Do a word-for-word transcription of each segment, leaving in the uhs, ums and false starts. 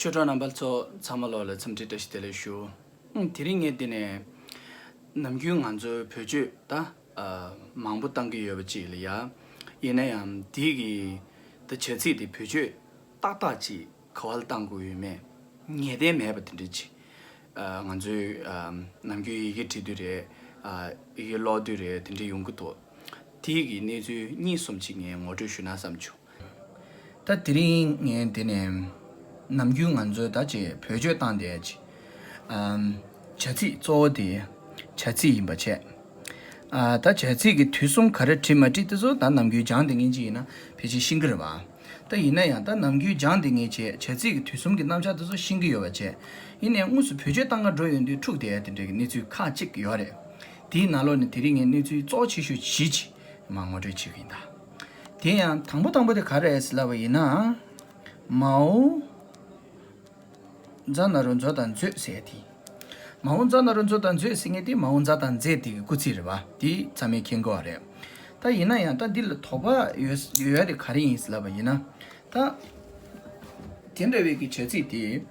ཆོས་གྲོགས་རྣམ་པ་ཚོ་ཚང་མ་ལོག་ལ་འཚམས་འདྲི་བཀྲ་ཤིས་བདེ་ལེགས་ཞུ། ཨང་། དེ་རིང་ངས་འདི་ནས་ནམ་རྒྱུན་ང་ཚོའི་བེད་སྤྱོད་ད་ཨ་མང་པོ་བཏང་གི་ཡོད་པ་ཅིག་ལ་ཡ། ཡིན་ན་ཡང་འདི་གི་ད་བྱ་ཚིག་དེ་བེད་སྤྱོད་ཏག་ཏག་ཅིག་ག་བ་ལ་བཏང་དགོས་ཡོད་མེད་ངེས་གཏན་མེད་པ་དེ་འདྲ་ཅིག་ཨ་ང་ཚོའི་ཨ་ནམ་རྒྱུན་ཡི་གེ་འབྲི་དུས་རེད། ཨ་ཡི་གེ་ཀློག་དུས་རེད། དེ་འདྲ་ཡོང་གི་འདུག་དེ་གི་གནས་ཚུལ་གཉིས་གསུམ་ཅིག་ངས་ངོ་སྤྲོད་ཞུ་ན་བསམ་བྱུང་། ད་དེ་རིང་ངས་འདི་ནས་ནམ་རྒྱུན་ང་ཚོས་ད་ཅིག་བེད་སྤྱོད་བཏང་བསྡད་ཅིག་ཨམ། བྱ་ཚིག་གཙོ་བོ་དེ་བྱ་ཚིག་ཡིན་པ་བྱས། ཨ་ད་བྱ་ཚིག་གི་དུས་གསུམ་ག་རེ་བྲིས་མ་བྲིས་དེ་ཚོ་ད་ནམ་རྒྱུན་སྦྱངས་བསྡད་མཁན་ཅིག་ཡིན་ན་ཕལ་ཆེར་ཤེས་ཀྱི་རེད་བ། ད་ཡིན་ན་ཡང་ད་ནམ་རྒྱུན་སྦྱངས་བསྡད་མཁན་བྱས་བྱ་ཚིག་གི་དུས་གསུམ་གྱི་རྣམ་གཞག་དེ་ཚོ་ཤེས་ཀྱི་ཡོད་པ་བྱས། ཡིན་ནའི་དངོས་སུ་བེད་སྤྱོད་བཏང་ག་འགྲོ་ཡོང་དུས་འཁྲུག་བསྡད་ཡ་དེ་འདྲའི་གནས་ཚུལ་ཁག་ཅིག་ཡོད་རེད། དེའི་ནང་ལོགས་ནས་དེ་རིང་ངས་གནས་ཚུལ་གཙོ་ཆེ་ཤོས་བཞི་ཅིག་མར་ངོ་སྤྲོད་བྱེད་ཀྱི་ཡིན་ད། དེ་ཡང་དང་པོ་དང་པོ་དེ་ག་རེ་རེད་ལབ་པ་ཡིན་ན། མའོ་ཛ་ན་རོ་མཛོ་དང་མཛོད་ཟེར་ཡ་དེ། མའོ་ཛ་ན་རོ་མཛོ་དང་མཛོད་ཟེར་མཁན་དེ་མའོ་ཛ་དང་ཛེ་དེ་གི་སྐུལ་ཚིག་རེད་བ། དེ་ཚང་མས་མཁྱེན་གྱི་ཡོད་རེད། ད་ཡིན་ན་ཡང་ད་འདི་ལ་དོགས་པ་ཡོད་ཡོད་ཡ་དེ་ག་རེ་ཡིན་ལབ་པ་ཡིན་ན། ད་དེ་འདྲ་བའི་གི་བྱ་ཚིག་དེ།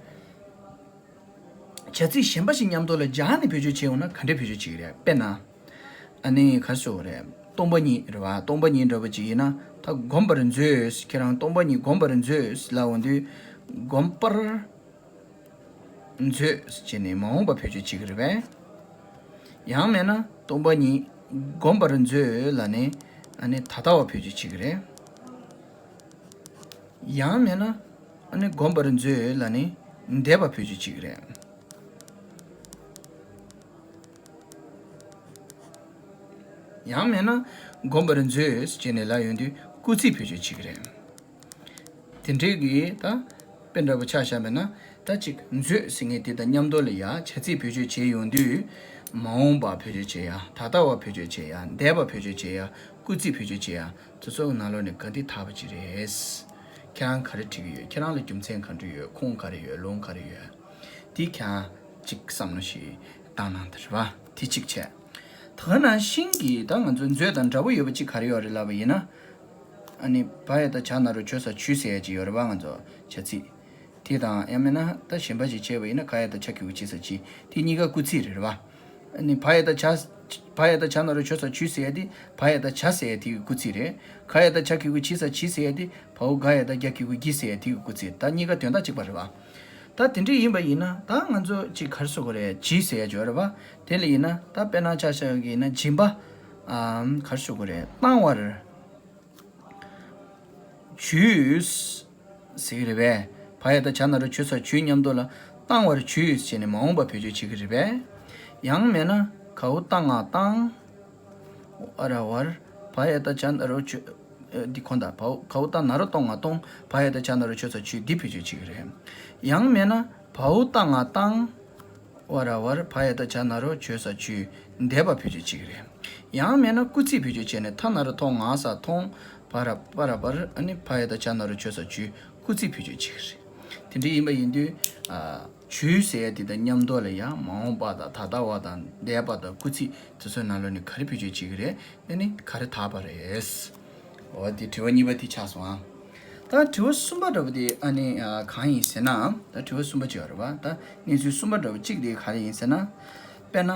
བྱ་ཚིག་གཞན་པ་ཞིག་མཉམ་དུ་ལ་སྦྱར་ནས་བེད་སྤྱོད་བྱས་ཡོང་ན་ག་འདྲ་བེད་སྤྱོད་བྱེད་ཀྱི་རེད། དཔེར་ན། ཨ་ནི་ག་རེ་ཟེར་དགོས་རེད། སྟོང་པ་ཉིད་རེད་བ། སྟོང་པ་ཉིད་འདྲ་པོ་ཅིག་ཡིན་ན་ད་བསྒོམ་པར་མཛོད། ཁྱེད་རང་སྟོང་པ་ཉིད་བསྒོམ་པར་མཛོད་ལབ་ཡོང་དུས་བསྒོམ་པར་མཛོད་ཅེས་ནས་མ་འོངས་པ་བེད་སྤྱོད་བྱེད་ཀྱི་རེད་པས། ཡང་མེད་ན་སྟོང་པ་ཉིད་བསྒོམ་པར་མཛོད་ལབ་ནས་ཨ་ནི་ད་ལྟ་བ་བེད་སྤྱོད་བྱེད་ཀྱི་རེད། ཡང་མེད་ན་ཨ་ནི་བསྒོམ་པར་མཛོད་ལབ་ནས་འདས་པ་བེད་སྤྱོད་བྱེད་ཀྱི་རེད། ཡང་མེད་ན་བསྒོམ་པར་མཛོད་ཅེས་ནས་ལབ་ཡོང་དུས་སྐུལ་ཚིག་བེད་སྤྱོད་བྱེད་ཀྱི་རེད། དེ་འདྲའི་གི་ད་དཔེ་འདྲ་པོ་ཆ་བཞག་པ་ན་ད་ཅིག་མཛོད་ཟེར་མཁན་དེ་དང་མཉམ་དུ་ལ་ཡ་བྱ་ཚིག་བེད་སྤྱོད་བྱས་ཡོང་དུས་མ་འོངས་པ་བེད་སྤྱོད་བྱེད་ཡ། ད་ལྟ་བ་བེད་སྤྱོད་བྱེད་ཡ། འདས་པ་བེད་སྤྱོད་བྱེད་ཡ། སྐུལ་ཚིག་བེད་སྤྱོད་བྱེད་ཡ། དེ་ཚོ་ནང་ལོགས་ནས་ག་འདི་དག་པ་ཅིག་རེད། ཁྱེད་རང་ག་རེ་བྲིས་ཀྱི་ཡོད། ཁྱེད་རང་ལ་རྒྱུ་མཚན་ག་འདྲ་ཡོད། ཁུངས་ག་རེ་ཡོད། ལུང་ག་རེ་ཡོད། དེ་ཁྱེད་རང་ཅིག་བསམ་བློ་ཞིག་བཏང་གནང་དང་རེད་བ། དེ་གཅིག་བྱས། ད་ག་ནང་བཞིན་གྱི་ད་ང་ཚོ་མཛོད་དང་འདྲ་པོ་ཡོད་པ་གཅིག་ག་རེ་ཡོད་རེད་ལབ་པ་ཡིན་ན། ཨ་ནི་བ་ཡ་བཏགས་བྱ་ན་རོ་བྱོ་ས་བྱུས་ཟེར་ཡ་གཅིག་ཡོད་རེད་བ། ང་ཚོ་བྱ་ཚིག་དེ་དང་ཡང་མིན་ན་ད་གཞན་པ་ཞིག་བྱས་པ་ཡིན་ན་ག་ཡ་བཏགས་གྱ་གི་གུ་གྱི་ས་གྱིས། དེ་གཉིས་ཀ་སྐུལ་ཚིག་རེད་བ། ཨ་ནི་བ་ཡ་བཏགས་བྱ། བ་ཡ་བཏགས་བྱ་ན་རོ་བྱོ་ས་བྱུས་ཟེར་ཡ་དེ་བ་ཡ་བཏགས་བྱ་ཟེར་ཡ་དེ་གི་སྐུལ་ཚིག་རེད། ག་ཡ་བཏགས་གྱ་གི་གུ་གྱི་ས་གྱིས་ཟེར་ཡ་དེ་བའོ་ག་ཡ་བཏགས་གྱ་གི་གུ་གྱི་ཟེར་ཡ་དེ་གི་སྐུལ་ཚིག་ད་གཉིས་ཀ་དོན་དག་གཅིག་པ་རེད་བ། ད་དེ་འདྲ་ཡིན་པ་ཡིན་ན་ད་ང་ཚོ་གཅིག་ག་རེ་ཟེར་དགོས་རེད། གྱིས་ཟེར་ཡ་ཅིག་ཡོད་རེད་བ། དེ་ལ་ཡིན་ན་ད་དཔེར་ན་ཆ་བཞག་གི་ཡིན་ན་སྦྱིན་པ། ཨམ། ག་རེ་ཟེར་དགོས་རེད། བཏང་བར་བྱུས་ཟེར་གྱི་རེད་པས། བ་ཡ་བཏགས་བྱ་ན་རོ་བྱོ་ས་བྱུས་མཉམ་དུ་ལ་བཏང་བར་བྱུས་ཟེར་ནས་མ་འོངས་པ་བེད་སྤྱོད་བྱེད་ཀྱི་རེད་པས། ཡང་མེད་ན་གའོ་བཏང་ང་བཏང་། ཨ་ར་བར། བ་ཡ་བཏགས་བྱ་ན་རོ་བྱོ། ཨ། འདི་གོ་ད། བའོ་གའོ་བཏང་ན་རོ་བཏང་ང་བཏང་། བ་ཡ་བཏགས་བྱ་ན་རོ་བྱོ་ས་བྱུས་འདི་བེད་སྤྱོད་བྱེད་ཀྱི་རེད། ཡང་མེད་ན་བའོ་བཏང་ང་བཏང་། ཨ་ར་བར། བ་ཡ་བཏགས་བྱ་ན་རོ་བྱོ་ས་བྱུས་འདས་པ་བེད་སྤྱོད་བྱེད་ཀྱི་རེད། ཡང་མེད་ན་སྐུལ་ཚིག་བེད་སྤྱོད་བྱས་ནས་ཐ་ན་རོ་ཐོ་ང་ས་ཐོང་། བ་ར་པ་ར་བར། ཨ་ནི་བ་ཡ་བཏགས་བྱ་ན་རོ་བྱོ་ས་བྱུས་སྐུལ་ཚིག་བེད་སྤྱོད་བྱེད་ཀྱི་རེད། དེ་འདྲ་ཡིན་པ་ཡིན་དུས། ཨ། བྱུས་ཟེར་ཡ་དེ་དང་མཉམ་དུ་ལ་ཡང་མ་འོངས་པ་དང་ད་ལྟ་བ་དང་འདས་པ་དང་སྐུལ་ཚིག་དེ་ཚོའི་ནང་ལོགས་ནས་ག་རེ་བེད་སྤྱོད་བྱེད་ཀྱི་རེད། ཨ་ནི་ག་རེ་དག་པ་རེད། འོ་དེ་དྲི་བ་གཉིས་པ་དེ་ཆགས་སོང་ཨ། ད་དྲི་བ་གསུམ་པ་འདྲ་པོ་དེ་ཨ་ནི་ཨ་གང་ཡིན་ཟེར་ན། ད་དྲི་བ་གསུམ་པ་ཅིག་ཡོད་རེད་བ། ད་གནས་ཚུལ་གསུམ་པ་འདྲ་པོ་གཅིག་དེ་ག་རེ་ཡིན་ཟེར་ན། དཔེར་ན།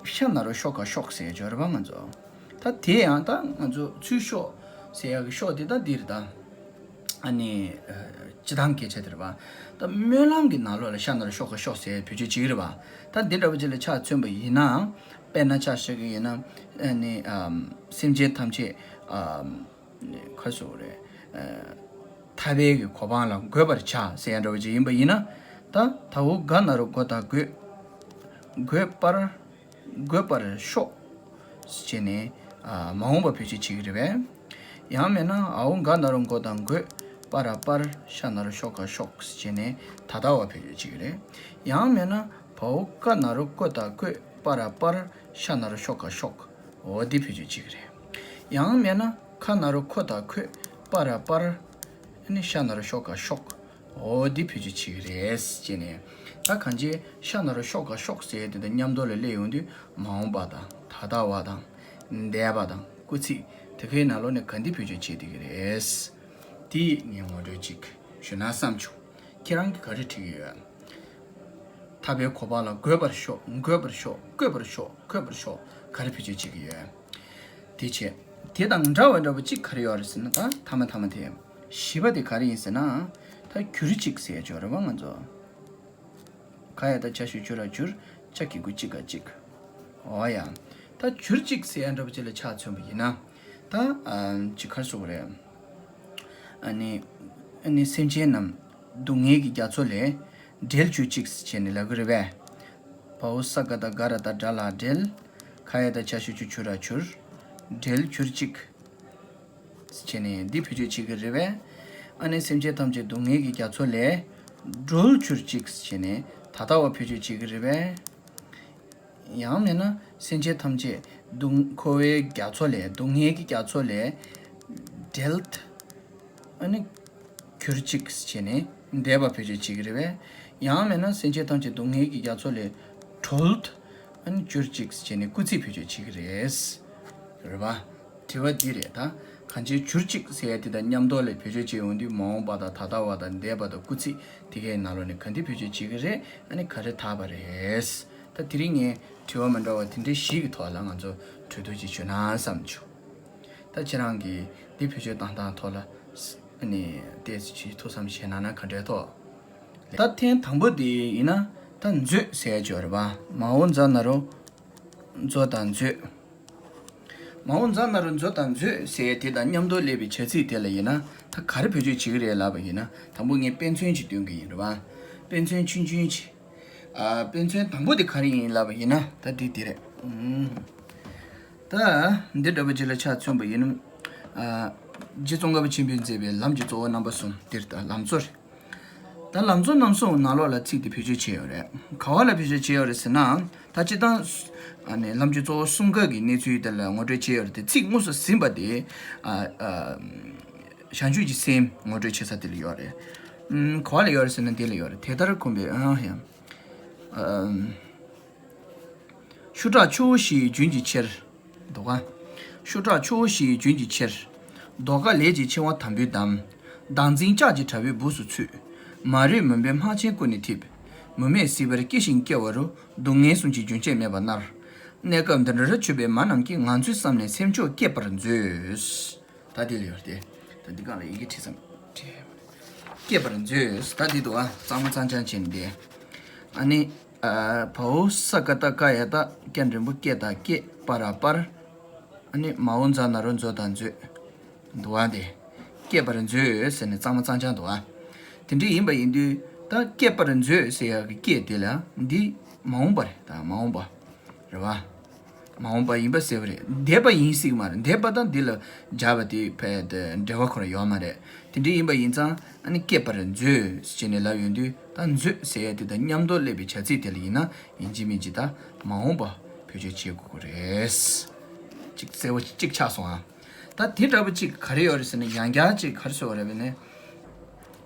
ཤ་ན་རོ་ཤོ་ག་ཤོག་ཟེར་ཡ་ཅིག་ཡོད་རེད་བ་ང་ཚོ། ད་དེ་ཡང་ད་ང་ཚོ་ཚུར་ཤོག་ཟེར་ཡ་གི་ཤོག་དེ་ད་འདི་རེད་ད། ཨ་ནི། ཨ། སྤྱི་བཏང་སྐད་ཆ་དེ་རེད་བ། ད་སྨོན་ལམ་གྱི་ནང་ལོགས་ལ་ཤ་ན་རོ་ཤོ་ག་ཤོག་ཟེར་བེད་སྤྱོད་བྱེད་ཀྱི་རེད་བ། ད་འདི་འདྲ་བོ་ཅིག་ལ་ཆ་མཚོན་པ་ཡིན་ན། དཔེར་ན་ཆ་བཞག་གི་ཡིན་ན། ཨ་ནི། ཨམ། སེམས་ཅན་ཐམས་ཅད། ཨམ། ག་རེ་ཟེར་དགོས་རེད། ཨ། ཐར་པའི་གི་གོ་འཕང་ལ་འགོད་པར་བྱ་ཟེར་ཡ་འདྲ་བོ་ཅིག་ཡིན་པ་ཡིན་ན། ད་ད་འོ་ག་ན་རོ་འགོ་དང་འགོད། འགོད་པར། འགོད་པར་ཤོག་ཟེར་བྱས་ནས། ཨ། མ་འོངས་པ་བེད་སྤྱོད་བྱེད་ཀྱི་རེད་པས། ཡང་མེད་ན་འའོ་ག་ན་རོ་འགོ་དང་འགོད། པ་ར་པར། ཤ་ན་རོ་ཤོ་ག་ཤོག་ཟེར་བྱས་ནས་ད་ལྟ་བ་བེད་སྤྱོད་བྱེད་ཀྱི་རེད། ཡང་མེད་ན་བའོ་ཀ་ན་རོ་ཀོ་དང་ཀོད། པ་ར་པར། ཤ་ན་རོ་ཤོ་ག་ཤོག་འོ་འདི་བེད་སྤྱོད་བྱེད་ཀྱི་རེད། ཡང་མེད་ན་ཁ་ན་རོ་ཁོ་དང་ཁོད། པ་ར་པར། ཨ་ནི་ཤ་ན་རོ་ཤོ་ག་ཤོག་འོ་འདི་བེད་སྤྱོད་བྱེད་ཀྱི་རེད་ཅེས་ནས། ད་གང་ཅི་ཤ་ན་རོ་ཤོ་ག་ཤོག་ཟེར་དེ་དང་མཉམ་དུ་ལ་སླེབས་ཡོང་དུས་མ་འོངས་པ་དང་ད་ལྟ་བ་དང་། འདས་པ་དང་སྐུལ་ཚིག་དེ་གའི་ནང་ལོགས་ནས་ག་འདི་བེད་སྤྱོད་བྱེད་བསྡད་ཀྱི་རེད། དེ་ངས་ངོ་སྤྲོད་ཅིག་ཞུ་ན་བསམ་བྱུང་། ཁྱེད་རང་གིས་ག་རེ་བྲིས་ཀྱི་ཡོད། ཐར་པའི་གོ་འཕང་ལ་འགོད་པར་ཤོག་འགོད་པར་ཤོག་བཀོད་པར་ཤོག་བཀོད་པར་ཤོག་ག་རེ་བེད་སྤྱོད་བྱེད་ཀྱི་ཡོད། དེ་བྱས། དེ་དང་འདྲ་བ་འདྲ་པོ་གཅིག་ག་རེ་ཡོད་རེད་ཟེར་ན། ད་མཐའ་མ་མཐའ་མ་དེ། བཞི་པ་དེ་ག་རེ་ཡིན་ཟེར་ན། ད་གྱུར་ཅིག་ཟེར་ཡ་ཅིག་ཡོད་རེད་པ། ང་ཚོ། ག་ཡ་བཏགས་གྱ་ཞབས་ཀྱུ་གྱུ་ར་གྱུར། ཅ་གི་གུ་ཅི་ག་ཅིག་འོ་ཡ། ད་གྱུར་ཅིག་ཟེར་ཡ་འདྲ་པོ་ཅིག་ལ་ཆ་མཚོན་པ་ཡིན་ན། ད་ཨ་ཅིག་ག་རེ་ཟེར་དགོས་རེད། ཨ་ནི། ཨ་ནི་སེམས་ཅན་རྣམས་སྡུག་བསྔལ་གྱི་རྒྱ་མཚོ་ལས། བསྒྲལ་གྱུར་ཅིག་ཟེར་ནས་ལབ་ཀྱི་རེད་པས། བའོ་ས་ག་བཏགས་སྒ་ར་བཏགས་སྒྲ་ལ་བསྒྲལ། ག་ཡ་བཏགས་གྱ་ཞབས་ཀྱུ་གྱུ་ར་གྱུར། བསྒྲལ་གྱུར་ཅིག་ཟེར་ནས་འདི་བེད་སྤྱོད་བྱེད་ཀྱི་རེད་པས། ཨ་ནི་སེམས་ཅན་ཐམས་ཅད་སྡུག་བསྔལ་གྱི་རྒྱ་མཚོ་ལས། སྒྲོལ་གྱུར་ཅིག་ཟེར་ནས་ད་ལྟ་བ་བེད་སྤྱོད་བྱེད་ཀྱི་རེད་པས། ཡང་མིན་ན་སེམས་ཅན་ཐམས་ཅད་སྡུག་འཁོར་བའི་རྒྱ་མཚོ་ལས། སྡུག་བསྔལ་གྱི་རྒྱ་མཚོ་ལས་བསྒྲལ། ཨ་ནི་གྱུར་ཅིག་ཟེར་ནས་འདས་པ་བེད་སྤྱོད་བྱེད་ཀྱི་རེད་པས། ཡང་མིན་ན་སེམས་ཅན་ཐམས་ཅད་སྡུག་བསྔལ་གྱི་རྒྱ་མཚོ་ལས་གྲོལ། ཨ་ནི་གྱུར་ཅིག་ཟེར་ནས་སྐུལ་ཚིག་བེད་སྤྱོད་བྱེད་ཀྱི་རེད། རེད་པ། དྲི་བ་འདི་རེད་ད། གང་ཅིའི་གྱུར་ཅིག་ཟེར་ཡ་དེ་དང་མཉམ་དུ་ལ་བེད་སྤྱོད་བྱེད་ཡོང་དུས་མ་འོངས་པ་དང་ད་ལྟ་བ་དང་འདས་པ་དང་སྐུལ་ཚིག་དེ་གའི་ནང་ལོགས་ནས་ག་འདི་བེད་སྤྱོད་བྱེད་ཀྱི་རེད། ཨ་ནི་ག་རེ་དག་པ་རེད། ད་དེ་རིང་ངས་དྲི་བ་མི་འདྲ་བ་དེ་འདྲའི་བཞི་གི་ཐོག་ལ་ང་ཚོ་གྲོས་བསྡུར་ཅིག་ཞུ་ན་བསམ་བྱུང་། ད་ཁྱེད་རང་གིས་འདི་བེད་སྤྱོད་བཏང་སྟངས་ཐོག་ལ་ཨ་ནི་ཏོག་ཙམ་ཅིག་ཐུགས་བསམ་བཞེས་གནང་ན་ག་འདྲའི་ཐོག་ད་ཐེངས་དང་པོ་དེ་ཡིན་ན་ད་མཛོད་ཟེར་ཡ་ཅིག་ཡོད་རེད་པ། མ་འོངས་ཛ་ན་རོ་མཛོ་དང་མཛོད། མ་འོངས་ཛ་ན་རོ་མཛོ་དང་མཛོད་ཟེར་དེ་དང་མཉམ་དུ་སླེབས་པའི་བྱ་ཚིག་དེ་ལ་ཡིན་ན་ད་ག་རེ་བེད་སྤྱོད་བྱེད་ཀྱི་རེད་ལབ་པ་ཡིན་ན། དང་པོ་ངས་དཔེ་མཚོན་ཅིག་སྟོན་གྱི་ཡིན་རེད་པ། དཔེ་མཚོན་ཆུང་ཆུང་ཅིག་ཨ། དཔེ་མཚོན་དང་པོ་དེ་ག་རེ་ཡིན་ལབ་པ་ཡིན་ན་ད་འདི་འདི་རེད། ཨུམ། ད་འདི་འདྲ་པོ་ཅིག་ལ་ཆ་མཚོན་པ་ཡིན་ན། ཨ། རྗེ་ཙོང་ཁ་པ་ཆེན་པོས་མཛད་པའི་ལམ་གྱི་གཙོ་བོ་རྣམ་པ་གསུམ་འདིར་ད་ལམ་གཙོ་རེད། ད་ལམ་གཙོ་རྣམ་གསུམ་ནང་ལོགས་ལ་ཚིག་དེ་བེད་སྤྱོད་བྱས་ཡོད་རེད། ག་བ་ལ་བེད་སྤྱོད་བྱས་ཡོད་རེད་ཟེར་ན། ད་སྤྱིར་བཏང་། ཨ་ནི་ལམ་གྱི་གཙོ་བོ་གསུམ་ཀ་གི་གནས་ཚུལ་དེ་ལ་ངོ་སྤྲོད་བྱས་ཡོད་རེད་དེ། ཚིག་དངོས་སུ་ཟིན་པ་དེ། ཨ། ཨ། བྱང་ཆུབ་ཀྱི་སེམས་ངོ་སྤྲོད་བྱེད་ས་དེ་ལ་ཡོད་རེད། ཨུམ། ག་བ་ལ་ཡོད་རེད་ཟེར་ན་དེ་ལ་ཡོད་རེད། དེ་ལྟར་གོམས་པའི་ཨ་ཡང་། ཨ། ཤུ་ཁྲག་ཆུ་བོ་བཞིའི་རྒྱུན་གྱི་ཕྱིར། འདུག་ག་ཤུ་ཁྲག་ཆུ་བོ་བཞིའི་རྒྱུན་གྱི་ཕྱིར། ལྡོག་ཁ་ལས་ཀྱི་འཆིང་བ་དམ་པོས་བསྡམས། བདག་འཛིན་ལྕགས་ཀྱི་དྲ་བའི་སྦུབས་སུ་ཚུད། མ་རིག་མུན་པའི་སྨག་ཆེན་ཀུན་ནས་འཐིབས། མུ་མེད་སྲིད་པར་སྐྱེ་ཞིང་སྐྱེ་བ་རུ། སྡུག་བསྔལ་གསུམ་གྱི་རྒྱུན་ཆད་མེད་པར་མནར། གནས་སྐབས་འདི་འདྲར་ཆུད་པའི་མ་རྣམས་ཀྱིས། ང་ཚོའི་བསམ་ནས་སེམས་མཆོག་བསྐྱེད་པར་མཛོད། ད་འདི་ལ་ཡོད་དེ། ད་འདི་སྒང་ལ་ཡི་གེ་བྲིས་ཙམ་བྲིས། བསྐྱེད་པར་མཛོད། ད་འདི་འདུག་ཨ། གཙང་མ་གཙང་རྐྱང་བྱས་ནས་འདི། ཨ་ནི། ཨ། བའོ་ས་ག་བཏགས་སྐ་ཡ་བཏགས་སྐྱ་འགྲེང་བུ་སྐེ་དང་སྐེད། པ་ར་པར། ཨ་ནི་མ་འོངས་ཛ་ན་རོ་མཛོ་དང་མཛོད། འདུག་ཨ། འདི། བསྐྱེད་པར་མཛོད་ཟེར་ནས་གཙང་མ་གཙང་རྐྱང་འདུག་ཨ། དེ་འདྲ་ཡིན་པ་ཡིན་དུས་ད་བསྐྱེད་པར་མཛོད་ཟེར་ཡག་གི་བསྐྱེད་དེ་ལ་འདི་མ་འོངས་པ་རེད། ད་མ་འོངས་པ། རེད་བ། མ་འོངས་པ་ཡིན་པ་ཟེར་བ་རེད། འདས་པ་ཡིན་སྲིད་མ་རེད། འདས་པ་དང་འདི་ལ་སྦྱར་བ་དེ་ཕལ་དེ་འབྲེལ་བ་ཁོ་རང་ཡོད་མ་རེད། དེ་འདྲ་ཡིན་པ་ཡིན་ཙང་ཨ་ནི་བསྐྱེད་པར་མཛོད་ཟེར་ནས་ལབ་ཡོང་དུས་ད་མཛོད་ཟེར་ཡ་དེ་དང་མཉམ་དུ་སླེབས་པའི་བྱ་ཚིག་དེ་ལ་ཡིན་ན་ཡིན་གཅིག་མིན་གཅིག་ད་མ་འོངས་པ་བེད་སྤྱོད་བྱེད་དགོས་ཀྱི་རེད། ཅིག་གསལ་བོ་ཅིག་ཆགས་སོང་ཨ། ད་དེ་འདྲ་པོ་ཅིག་ག་རེ་ཡོད་རེད་ཟེར་ན་ཡང་བསྐྱར་ཅིག་ག་རེ་ཟེར་བ་རེད་པས་ནས།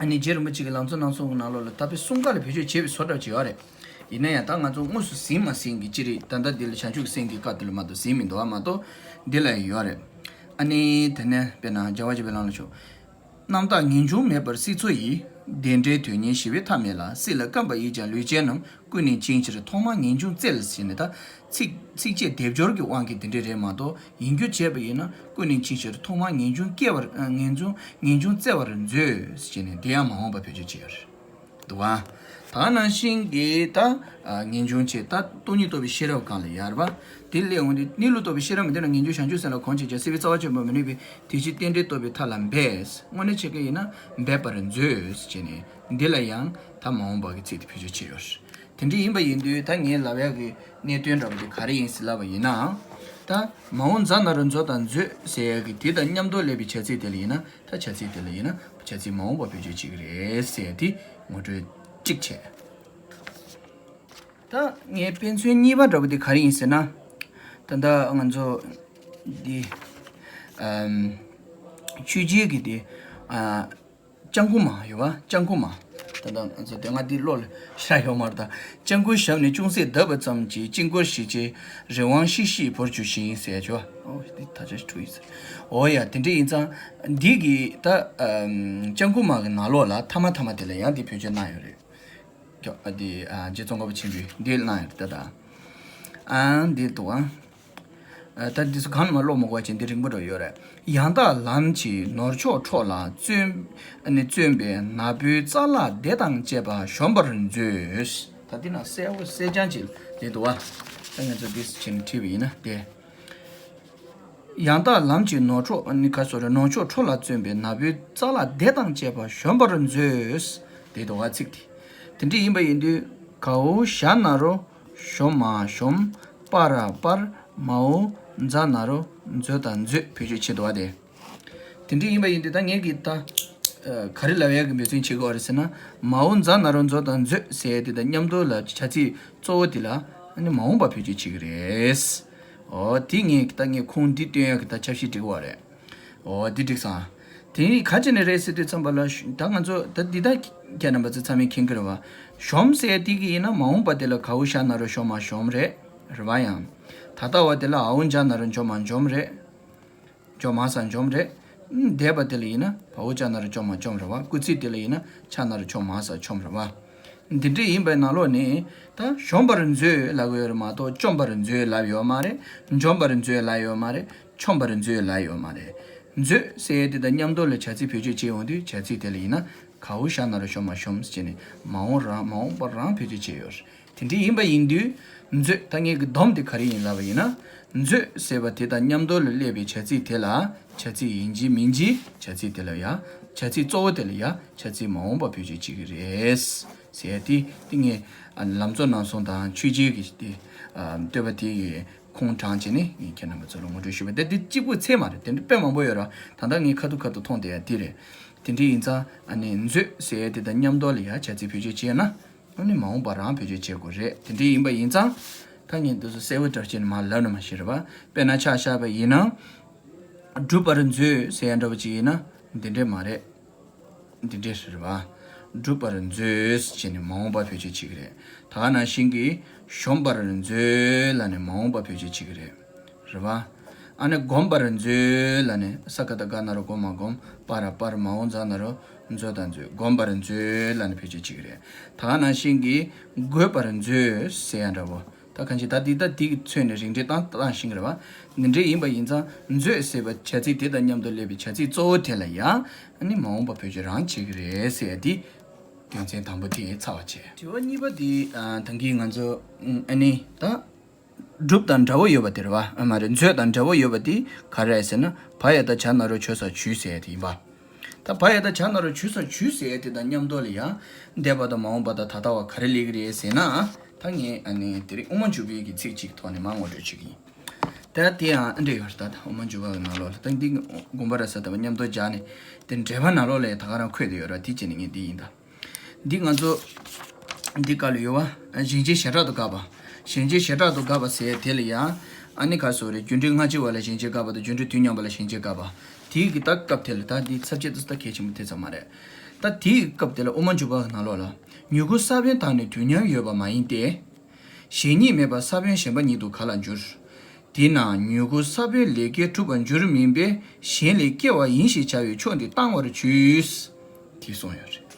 ཨ་ནི་རྗེ་རིན་པོ་ཆེ་གི་ལམ་གཙོ་རྣམ་གསུམ་གྱི་ནང་ལོགས་ལ་ད་དཔེ་གསུམ་ཀ་ལ་བེད་སྤྱོད་བྱས་པའི་བཟོ་འདྲ་ཅིག་ཡོད་རེད། ཡིན་ན་ཡང་ད་ང་ཚོ་དངོས་སུ་ཟིན་མ་ཟིན་གྱི་ཅི་རེད། ད་ལྟ་འདི་ལ་བྱང་ཆུབ་ཀྱི་སེམས་ཀྱི་སྐབས་དེ་ལ་མ་གཏོགས་ཟིན་མི་འདུག་ཨ། མ་གཏོགས་འདི་ལ་ཡོད་རེད། ཨ་ནི་དེ་ནས་དཔེར་ན་རྒྱལ་བ་དཔྱལ་བའི་ལམ་ལ་ཞོག་རྣམ་དག་ངེས་འབྱུང་མེད་པར་སྲིད་མཚོ་ཡི། བདེ་འབྲས་དོན་གཉེར་ཞི་བའི་མཐའ་མེད་ལ། སྲིད་ལ་བརྐམ་པ་ཡིས་ཀྱང་ལུས་ཅན་རྣམས། ཀུན་ནས་འཆིང་ཕྱིར་ཐོག་མར་ངེས་འབྱུང་བཙལ། ཟེར་ནས་ད་ཚིག་ཚིགས་བཅད་སྡེབ་སྦྱོར་གྱི་དབང་གིས་འདི་འདྲ་རེད་མ་གཏོགས་ཡིན་རྒྱུ་བྱས་པ་ཡིན་ན་ཀུན་ནས་འཆིང་ཕྱིར་ཐོག་མར་ངེས་འབྱུང་བསྐྱེད་པར་ངེས་འབྱུང་ངེས་འབྱུང་བཙལ་བར་མཛོད། ཟེར་ནས་འདི་ཡང་མ་འོངས་པ་བེད་སྤྱོད་བྱས་ཡོད་རེད་འདུག་ཨ། ད་ནང་བཞིན་གྱི་ད་ངེས་འབྱུང་བྱས་ད་སྟོང་ཉིད་རྟོགས་པའི་ཤེས་རབ་གང་ལ་ཡར་བ། དེ་སླེབས་འོང་དུས་གནས་ལུགས་རྟོགས་པའི་ཤེས་རབ་མི་ལྡན་ན་ངེས་འབྱུང་བྱང་ཆུབ་སེམས་ལ་གོམས་བྱེད་ཀྱང་སྲིད་པའི་རྩ་བ་ཆོད་པར་མི་ནུས་པས་དེ་ཕྱིར་རྟེན་འབྲེལ་རྟོགས་པའི་མཐའ་ལ་འབད། དངོས་གནས་བྱེད་ཀྱི་ཡིན་ན་འབད་པར་མཛོད། ཟེར་བྱས་ནས་འདི་ལ་ཡང་ད་མ་འོངས་པ་གི་ཚིག་དེ་བེད་སྤྱོད་བྱས་ཡོད་རེད། དེ་འདྲ་ཡིན་པ་ཡིན་དུས་ད་ངས་ལབ་ཡག་གི་གནད་དོན་འདྲ་པོ་དེ་ག་རེ་ཡིན་ཟེར་ལབ་པ་ཡིན་ན། ད་མ་འོངས་ཛ་ན་རོ་མཛོ་དང་མཛོད་ཟེར་ཡག་གི་དེ་དང་མཉམ་དུ་སླེབས་པའི་བྱ་ཚིག་དེ་ལ་ཡིན་ན་ད་བྱ་ཚིག་དེ་ལ་ཡིན་ན་བྱ་ཚིག་མ་འོངས་པ་བེད་སྤྱོད་བྱེད་ཀྱི་རེད་ཟེར་ཡག་དེ་ངོ་སྤྲོད་གཅིག་བྱས། ད་ངའི་དཔེ་མཚོན་གཉིས་པ་འདྲ་པོ་དེ་ག་རེ་ཡིན་ཟེར་ན། ད་ལྟ་ང་ཚོ་འདི་ཨམ། ཆོས་རྗེ་གི་དེ་ཨ། སྤྱང་ཀི་མ་ཡོད་པ། སྤྱང་ཀི་མ། ད་ལྟ་ང་ཚོ་དེ་སྔ་འདི་བློ་ལ་ཤར་ཡོད་མ་རེད་ད། སྤྱང་ཀི་ཞབས་ནས་ཅུང་ཟད་བརྡབས་པ་ཙམ་གྱིས་དཀྱིལ་འཁོར་ཞི་བྱེད་རི་དབང་ཤིག་ཤིག་བོར་བཅུག་ཤིང་ཟེར་ཆོག་ཨོ་འདི་ད་ཆ་འཁྲུག་ཡིན་ཟེར། ཨོ་ཡ་དེ་འདྲ་ཡིན་ཙང་འདི་གི་ད་སྤྱང་ཀི་མ་གི་ནང་ལོགས་ལ་ཐ་མ་ཐ་མ་དེ་ལ་ཡང་འདི་བེད་སྤྱོད་གནང་ཡོད་རེད། ཀྱོ་ཨ་འདི་ཨ་རྗེ་ཙོང་ཁ་པ་ཆེན་པོས་འདི་གནང་ཡོད་རེད་ད། ཨ་འདི་འདུག་ཨ། ད་འདི་ཚོ་གང་ལ་མ་ཀློག་མ་དགོས་ཅན་འདི་རིང་པོ་འགྲོ་ཡོད་རེད། ཡང་དག་ལམ་གྱི་ནོར་མཆོག་འཕྲོག་ལ་བརྩོན་ནི་བརྩོན་པས་ན་བུའི་རྩ་ལག་བདེ་དང་བཅས་པ་གཞོམ་པར་མཛོད། ད་འདི་ན་གསལ་བོ་གསལ་རྐྱང་ཅིག་འདི་འདུག་ཨ། ད་ང་ཚོ་འདི་ཕྱིན་བྲིས་པ་ཡིན་ན་དེ། ཡང་དག་ལམ་གྱི་ནོར་འཕྲོག་ནི་ག་སོ་རེ་ནོར་མཆོག་འཕྲོག་ལ་བརྩོན་པས་ན་བུའི་རྩ་ལག་བདེ་དང་བཅས་པ་གཞོམ་པར་མཛོད། དེ་འདུག་ཨ་ཚིག་དེ། དེ་འདྲ་ཡིན་པ་ཡིན་དུས་གའོ་ཞ་ན་རོ་གཞོམ་མ་གཞོམ། པ་ར་པར། མའོ་ཛ་ན་རོ་མཛོ་དང་མཛོད་བེད་སྤྱོད་བྱེད་འདུག་བ་དེ། དེ་འདྲ་ཡིན་པ་ཡིན་དུས་ད་ངས་ཀྱི་ད། ག་རེ་ལབ་ཡག་གི་འབད་བརྩོན་བྱེད་དགོས་རེད་ཟེར་ན། མའོ་ཛ་ན་རོ་མཛོ་དང་མཛོད་ཟེར་དེ་དང་མཉམ་དུ་ལ་བྱ་ཚིག་གཙོ་བོ་དེ་ལ་ཨ་ནི་མ་འོངས་པ་བེད་སྤྱོད་བྱེད་ཀྱི་རེད། ཨོ་དེ་ངས་ད་ངས་ཁུངས་འདི་སྟོན་ཡག་གི་ད་ཆབ་ཤིག་འབྲི་དགོས་རེད། ཨོ་འདི་འགྲིག་སོང་། དེ་ག་ཅི་ནས་རེད་ཟེར་དུས་ཙམ་པ་ལ་ད་ང་ཚོ་ད་འདི་ད་ཁྱེད་རྣམ་པ་ཚོ་ཚང་མས་མཁྱེན་གྱི་རེད་བ། གཞོམ་ཟེར་དེ་གི་ཡིན་ན་མ་འོངས་པ་དེ་ལ་གའོ་ཞ་ན་རོ་གཞོམ་མ་གཞོམ་རེད། རེད་བ་ཡང་། ད་ལྟ་བ་དེ་ལ་འའོ་འཇ་ན་རོ་འཇོམ་མ་འཇོམ་རེད། འཇོམ་མ་ས་འཇོམ་རེད། འདས་པ་དེ་ལ་ཡིན་ན་བའོ་ཅ་ན་རོ་ཅོ་མ་ཅོམ་རེད་བ། སྐུལ་ཚིག་དེ་ལ་ཡིན་ན་ཆ་ན་རོ་ཆོ་མ་ས་ཆོམ་རེད་བ། འདི་འདྲ་ཡིན་པའི་ནང་ལོགས་ནས་ད་གཞོམ་པར་མཛོད་ལབ་ཡོད་རེད་མ་གཏོགས་ཅོམ་པར་མཛོད་ལབ་ཡོད་མ་རེད། འཇོམ་པར་མཛོད་ལབ་ཡོད་མ་རེད། ཆོམ་པར་མཛོད་ལབ་ཡོད་མ་རེད། མཛོད་ཟེར་ཡས་དེ་དང་མཉམ་དུ་ལ་བྱ་ཚིག་བེད་སྤྱོད་བྱེད་ཡོང་དུས་བྱ་ཚིག་དེ་ལ་ཡིན་ན་གའོ་ཞ་ན་རོ་ཤོ་མ་ཤོམ་ཟེར་ནས་མ་འོངས་རང་མ་འོངས་པ་རང་བེད་སྤྱོད་བྱས་ཡོད་རེད། དེ་འདྲ་ཡིན་པ་ཡིན་དུས། མཛོད་ད་ངེད་ཀྱི་སྡོམ་དེ་ག་རེ་ཡིན་ལབ་པ་ཡིན་ན། མཛོད་ཟེར་བ་དེ་དང་མཉམ་དུ་ལ་སླེབས་པའི་བྱ་ཚིག་དེ་ལ་བྱ་ཚིག་ཡིན་གཅིག་མིན་གཅིག་བྱ་ཚིག་དེ་ལ་ཡ། བྱ་ཚིག་གཙོ་བོ་དེ་ལ་ཡ་བྱ་ཚིག་མ་འོངས་པ་བེད་སྤྱོད་བྱེད་ཀྱི་རེད། ཟེར་ཡ་དེ་དེ་ངས་ལམ་གཙོ་རྣམ་གསུམ་དང་ཆོས་རྗེ་གི་དེ་བསྟོད་པ་དེ་ཡི་ཁུངས་དྲངས་བྱས་ནས་ངས་ཁྱེད་རྣམ་པ་ཚོ་ལ་ངོ་སྤྲོད་ཞུས་པ་དེ་དེ་གཅིག་པུ་ཚད་མ་རེད། དེ་འདྲ་དཔེ་མང་པོ་ཡོད་ར། ད་ལྟ་ངས་ཁ་ཐུག་ཁ་ཐུག་མཐོང་བསྡད་ཡ་དེ་རེད། དེ་འདྲ་ཡིན་ཙང་ཨ་ནི་མཛོད་ཟེར་ཡ་དེ་དང་མཉམ་དུ་ལ་ཡ་བྱ་ཚིག་བེད་སྤྱོད་བྱས་ན། ཨ་ནི་མ་འོངས་པ་རང་བེད་སྤྱོད་བྱེད་དགོས་རེད། དེ་འདྲ་ཡིན་པ་ཡིན་ཙང་། ད་ངས་འདི་ཚོ་གསལ་བོ་འདྲ་བྱས་ནས་མར་ལབ་ན་མ་ཤེས་རེད་པ། དཔེར་ན་ཆ་བཞག་པ་ཡིན་ན། བསྒྲུབ་པར་མཛོད་ཟེར་ཡ་འདྲ་བོ་ཅིག་ཡིན་ན། འདི་འདྲས་མ་རེད། འདི་འདྲས་རེད་པ། བསྒྲུབ་པར་མཛོད་ཟེར་ནས་མ་འོངས་པ་བེད་སྤྱོད་བྱེད་ཀྱི་རེད། ད་ག་ནང་བཞིན་གྱི་གཞོམ་པར་མཛོད་ལབ་ནས་མ་འོངས་པ་བེད་སྤྱོད་བྱེད་ཀྱི་རེད། རེད་པ། ཨ་ནི་བསྒོམ་པར་མཛོད་ལབ་ནས་ས་ཀ་བཏགས་སྒ་ན་རོ་སྒོ་མ་བསྒོམ། པ་ར་པར། མ་འོངས་ཛ་ན་རོ་མཛོ་དང་མཛོད། བསྒོམ་པར་མཛོད་ལབ་ནས་བེད་སྤྱོད་བྱེད་ཀྱི་རེད། ད་ག་ནང་བཞིན་གྱི་དགོད་པར་མཛོད་ཟེར་ཡ་འདྲ་བོ། ད་གང་ཅི་ད་འདི་ད་འདི་གི་ཚོད་ནས་རིགས་འགྲེ་བཏང་བཏང་ཤིང་རེད་པ། འདི་འདྲ་ཡིན་པ་ཡིན་ཙང་མཛོད་ཟེར་བ་བྱ་ཚིག་དེ་དང་མཉམ་དུ་སླེབས་པའི་བྱ་ཚིག་གཙོ་བོ་དེ་ལ་ཡང་ཨ་ནི་མ་འོངས་པ་བེད་སྤྱོད་རང་བྱེད་ཀྱི་རེད་ཟེར་ཡ་འདི་དོན་ཚན་དང་པོ་དེ་ཚར་བ་བྱས། དྲི་བ་གཉིས་པ་དེ་ད་གིན་ང་ཚོ་ཨ་ནི་ད། སྒྲུབ་དང་འདྲ་བོ་ཡོད་པ་དེ་རེད་བ། ཨ་མ་རེད། མཛོད་དང་འདྲ་བོ་ཡོད་པ་དེ་ག་རེ་རེད་ཟེར་ན། བ་ཡ་བཏགས་བྱ་ན་རོ་བྱོ་ས་བྱུས་ཟེར་ཡ་དེ་ཡིན་པ། ད་བ་ཡ་བཏགས་བྱ་ན་རོ་བྱུ་ས་བྱུས་ཟེར་ཡ་དེ་དང་མཉམ་དུ་ལ་ཡ། འདས་པ་དང་མ་འོངས་པ་དང་ད་ལྟ་བ་ག་རེ་སླེབས་ཀྱི་རེད་ཟེར་ན། ད་ངས་ཨ་ནི་དེ་རིང་དབུ་མ་འཇུག་པའི་གི་ཚིག་གཅིག་ཐོག་ནས་མར་ངོ་སྤྲོད་བྱེད་ཀྱི་ཡིན། ད་དེ་ཡང་ཨ་འདྲ་ཡོད་རེད། ད་དབུ་མ་འཇུག་པ་གི་ནང་ལོགས་ལ་ད་འདི་དགོངས་པ་རབ་གསལ་དང་མཉམ་དུ་སྦྱར་ནས་དེ་འགྲེལ་པ་ནང་ལོགས་ལ་ཡ་ད་ག་རང་འཁོད་དེ་ཡོད་ར། དེ་བྱས་ནས་ངས་འདི་ཡིན་ད། འདི་ང་ཚོ་འདི་ག་ལ་ཡོད་བ། གཞན་བྱས་གཞན་གྲགས་སུ་དགག་པ། གཞན་བྱས་གཞན་གྲགས་སུ་དགག་པ་ཟེར་དེ་ལ་ཡང་ཨ་ནི་ག་སོ་རེད། རྒྱུ་འབྲས་སྔ་ཕྱི་བ་ལ་གཞན་བྱས་དགག་པ་དང་རྒྱུ་འབྲས་དུས་མཉམ་པ་ལ་གཞན་བྱས་དགག་པ། དེའི་གི་ད་སྐབས་དེ་ལ་ད་འདི་ཚབ་བྱེད་དུ་ད་གལ་ཆེན་པོ་དེ་ཙམ་མ་རེད། ད་དེའི་སྐབས་དེ་ལ་དབུ་མ་འཇུག་པ་གི་ནང་ལོགས་ལ། མྱུ་གུ་ས་བོན་དག་ནི་དུས་མཉམ་ཡོད་པ་མ་ཡིན་ཏེ། གཞན་ཉིད་མེད་པར་ས་བོན་གཞན་པ་ཉིད་དུ་ག་ལ་འགྱུར། དེས་ན་མྱུ་གུ་ས་བོན་ལས་སྐྱེས་གྲུབ་པར་འགྱུར་མིན་པས་གཞན་ལས་སྐྱེ་བ་ཡིན་ཞེས་བྱ་བའི་ཕྱོགས་འདི་གཏང་བར་བྱོས། དེ་གསུངས་ཡོད་རེད།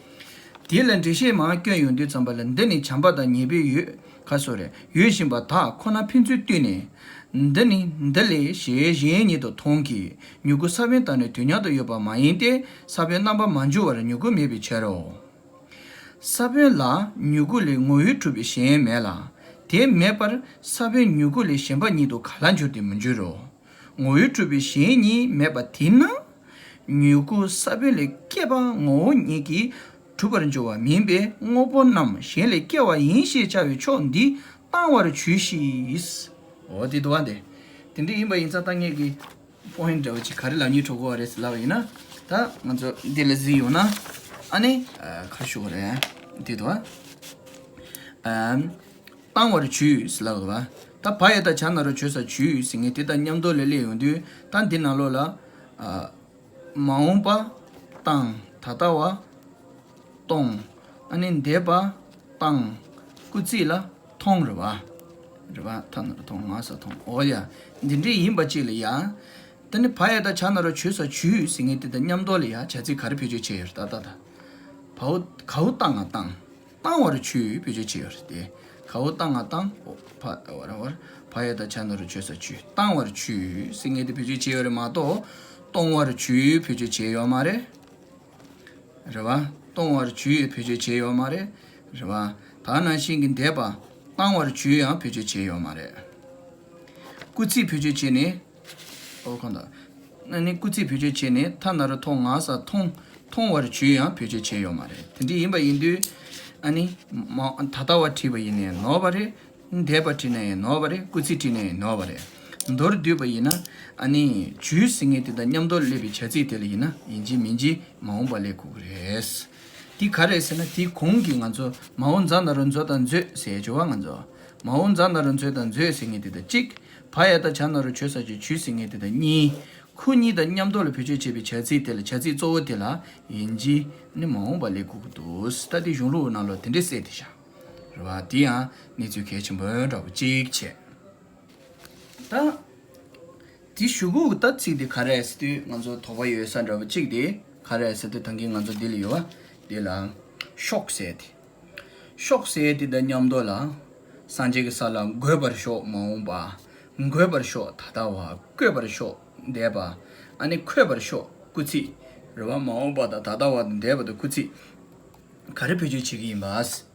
དེ་ལ་འགྲེལ་བཤད་མར་བསྐྱོན་ཡོང་དུས་ཙམ་པ་ལ་འདི་ནི་བྱམས་པ་དང་ཉེས་པའི་ཡོད་ག་སོ་རེད། ཡོད་བཞིན་པ་དག་ཁོ་ན་ཕན་ཚུན་བསྟུན་ནས། འདི་ནི་འདི་ལས་གཞན་གཞན་ཉིད་དུ་མཐོང་གི། མྱུ་གུ་ས་བོན་དག་ནི་དུས་མཉམ་དུ་ཡོད་པ་མ་ཡིན་ཏེ་ས་བོན་རྣམ་པ་མ་འགྱུར་བར་མྱུ་གུ་མེད་པའི་ཕྱིར་རོ། ས་བོན་ལ་མྱུ་གུ་ལས་ངོ་བོས་གྲུབ་པའི་གཞན་མེད་ལ། དེ་མེད་པར་ས་བོན་མྱུ་གུ་ལས་གཞན་པ་ཉིད་དུ་ག་ལ་འགྱུར་ཏེ་མི་འགྱུར་རོ། ངོ་བོས་གྲུབ་པའི་གཞན་ཉིད་མེད་པ་དེས་ན། མྱུ་གུ་ས་བོན་ལས་སྐྱེས་པ་ངོ་བོ་ཉིད་ཀྱིས་གྲུབ་པར་འགྱུར་བ་མིན་པས་དངོས་པོ་རྣམས་གཞན་ལས་སྐྱེ་བ་ཡིན་ཞེས་བྱ་བའི་ཕྱོགས་འདི་གཏང་བར་བྱོས་ཤིག་འོ་དེ་འདུག་བ་འདི། དེ་འདྲ་ཡིན་པ་ཡིན་ཙང་ད་ངས་ཀྱི། པོ་ཡིན་འདྲ་བོ་ཅིག་ག་རེ་ལབ་སྙིང་བྲོ་གོ་བ་རེད་ཟེར་ལབ་པ་ཡིན་ན། ད་ང་ཚོ་འདི་ལ་གཟིགས་ཡོང་ན། ཨ་ནི། ག་རེ་ཞུ་དགོས་རེད། འདི་དུ་བ། གཏང་བར་བྱོས་ཟེར་ལབ་དགོས་པ། ད་བ་ཡ་བཏགས་བྱ་ན་རོ་བྱོ་ས་བྱུས་ཟེར་ངས་དེ་དང་མཉམ་དུ་ལ་སླེབས་ཡོང་དུས་ད་འདི་ནང་ལོགས་ལ། མ་འོངས་པ་གཏང་། ད་ལྟ་བ་གཏོང་། ཨ་ནི་འདས་པ་བཏང་། སྐུལ་ཚིག་ལ་མཐོང་རེད་བ། རེད་བ། ཐ་ན་རུ་མཐོང་ང་ས་མཐོང་འོ་ཡ། འདི་འདྲའི་ཡིན་པ་ཅིག་ལ་ཡ། ད་ནི་བ་ཡ་བཏགས་བྱ་ན་རོ་བྱོས་ས་བྱོས་ཟེར་མཁན་དེ་དང་མཉམ་དུ་ལ་ཡ་བྱ་ཚིག་ག་རེ་བེད་སྤྱོད་བྱས་ཡོད་རེད་ད་ད་ད། བའོ་གའོ་བཏང་ང་བཏང་། བཏང་བར་བྱོས་བེད་སྤྱོད་བྱས་ཡོད་རེད་དེ། གའོ་བཏང་ང་བཏང་། འོ་བ་བ་ར་བར། བ་ཡ་བཏགས་བྱ་ན་རོ་བྱོས་ས་བྱོས། བཏང་བར་བྱོས་ཟེར་མཁན་དེ་བེད་སྤྱོད་བྱས་ཡོད་རེད་མ་གཏོགས། གཏོང་བར་བྱོས་བེད་སྤྱོད་བྱས་ཡོད་མ་རེད། རེད་བ། གཏོང་བར་བྱོས་བེད་སྤྱོད་བྱས་ཡོད་མ་རེད། རེད་བ། ད་ནང་བཞིན་གྱི་འདས་པ་བཏང་བར་བྱོས་ཡང་བེད་སྤྱོད་བྱས་ཡོད་མ་རེད། སྐུལ་ཚིག་བེད་སྤྱོད་བྱས་ནས། ཨོ་གང་ལྟར། ཨ་ནི་སྐུལ་ཚིག་བེད་སྤྱོད་བྱས་ནས་ཐ་ན་རུ་མཐོང་ང་ས་མཐོང་། མཐོང་བར་བྱོས་ཡང་བེད་སྤྱོད་བྱས་ཡོད་མ་རེད། དེ་འདྲ་ཡིན་པ་ཡིན་དུས། ཨ་ནི། མ་ད་ལྟ་བ་བྲིས་པ་ཡིན་ནའི་ནོར་བ་རེད། འདས་པ་བྲིས་ན་ཡང་ནོར་བ་རེད། སྐུལ་ཚིག་བྲིས་ན་ཡང་ནོར་བ་རེད། མདོར་བསྡུས་པ་ཡིན་ན། ཨ་ནི། བྱོས་ཟེར་མཁན་དེ་དང་མཉམ་དུ་སླེབས་པའི་བྱ་ཚིག་དེ་ལ་ཡིན་ན་ཡིན་གཅིག་མིན་གཅིག་མ་འོངས་པ་སླེབས་དགོས་ཀྱི་རེད། དེ་ག་རེད་ཟེར་ན་དེའི་གོང་གི་ང་ཚོ་མའོ་མཛའ་ན་རོ་མཛོ་དང་མཛོད་ཟེར་བྱ་བ་ང་ཚོ། མའོ་མཛའ་ན་རོ་མཛོད་དང་མཛོད་ཟེར་མཁན་དེ་དང་གཅིག་བ་ཡ་བཏགས་བྱ་ན་རོ་བྱོས་ས་བྱོས་བྱོས་ཟེར་མཁན་དེ་དང་གཉིས། ཁོ་གཉིས་དང་མཉམ་དུ་ལ་བེད་སྤྱོད་བྱས་པའི་བྱ་ཚིག་དེ་ལ་བྱ་ཚིག་གཙོ་བོ་དེ་ལ་ཡིན་གཅིག་ནི་མ་འོངས་པ་སླེབས་དགོས་ཀྱི་འདུག་ད་དེ་གཞུང་ལུགས་ནང་ལ་དེ་འདྲས་གསལ་བསྡད་བཞག་རེད་བ། དེ་ཡང་གནས་ཚུལ་གལ་ཆེན་པོ་འདྲ་པོ་གཅིག་བྱས། ད། དེ་གཞུག་གུ་ད་ཚིག་དེ་ག་རེ་ཟེར་དུས་ང་ཚོ་དོགས་པ་ཡོད་ས་འདྲ་པོ་གཅིག་དེ་ག་རེ་ཟེར་དུས་ད་གིན་ང་ཚོ་འདི་ལ་ཡོད་བ། འདི་ལ། ཤོག་ཟེར་དེ། ཤོག་ཟེར་དེ་དང་མཉམ་དུ་ལ། སངས་རྒྱས་ཀྱི་ས་ལ་འགོད་པར་ཤོག་མ་འོངས་པ། འགོད་པར་ཤོག་ད་ལྟ་བ། བཀོད་པར་ཤོག་འདས་པ། ཨ་ནི་འཁོད་པར་ཤོག་སྐུལ་ཚིག་རེད་བ། མ་འོངས་པ་དང་ད་ལྟ་བ་དང་འདས་པ་དང་སྐུལ་ཚིག་ག་རེ་བེད་སྤྱོད་བྱེད་ཀྱི་ཡིན་པ་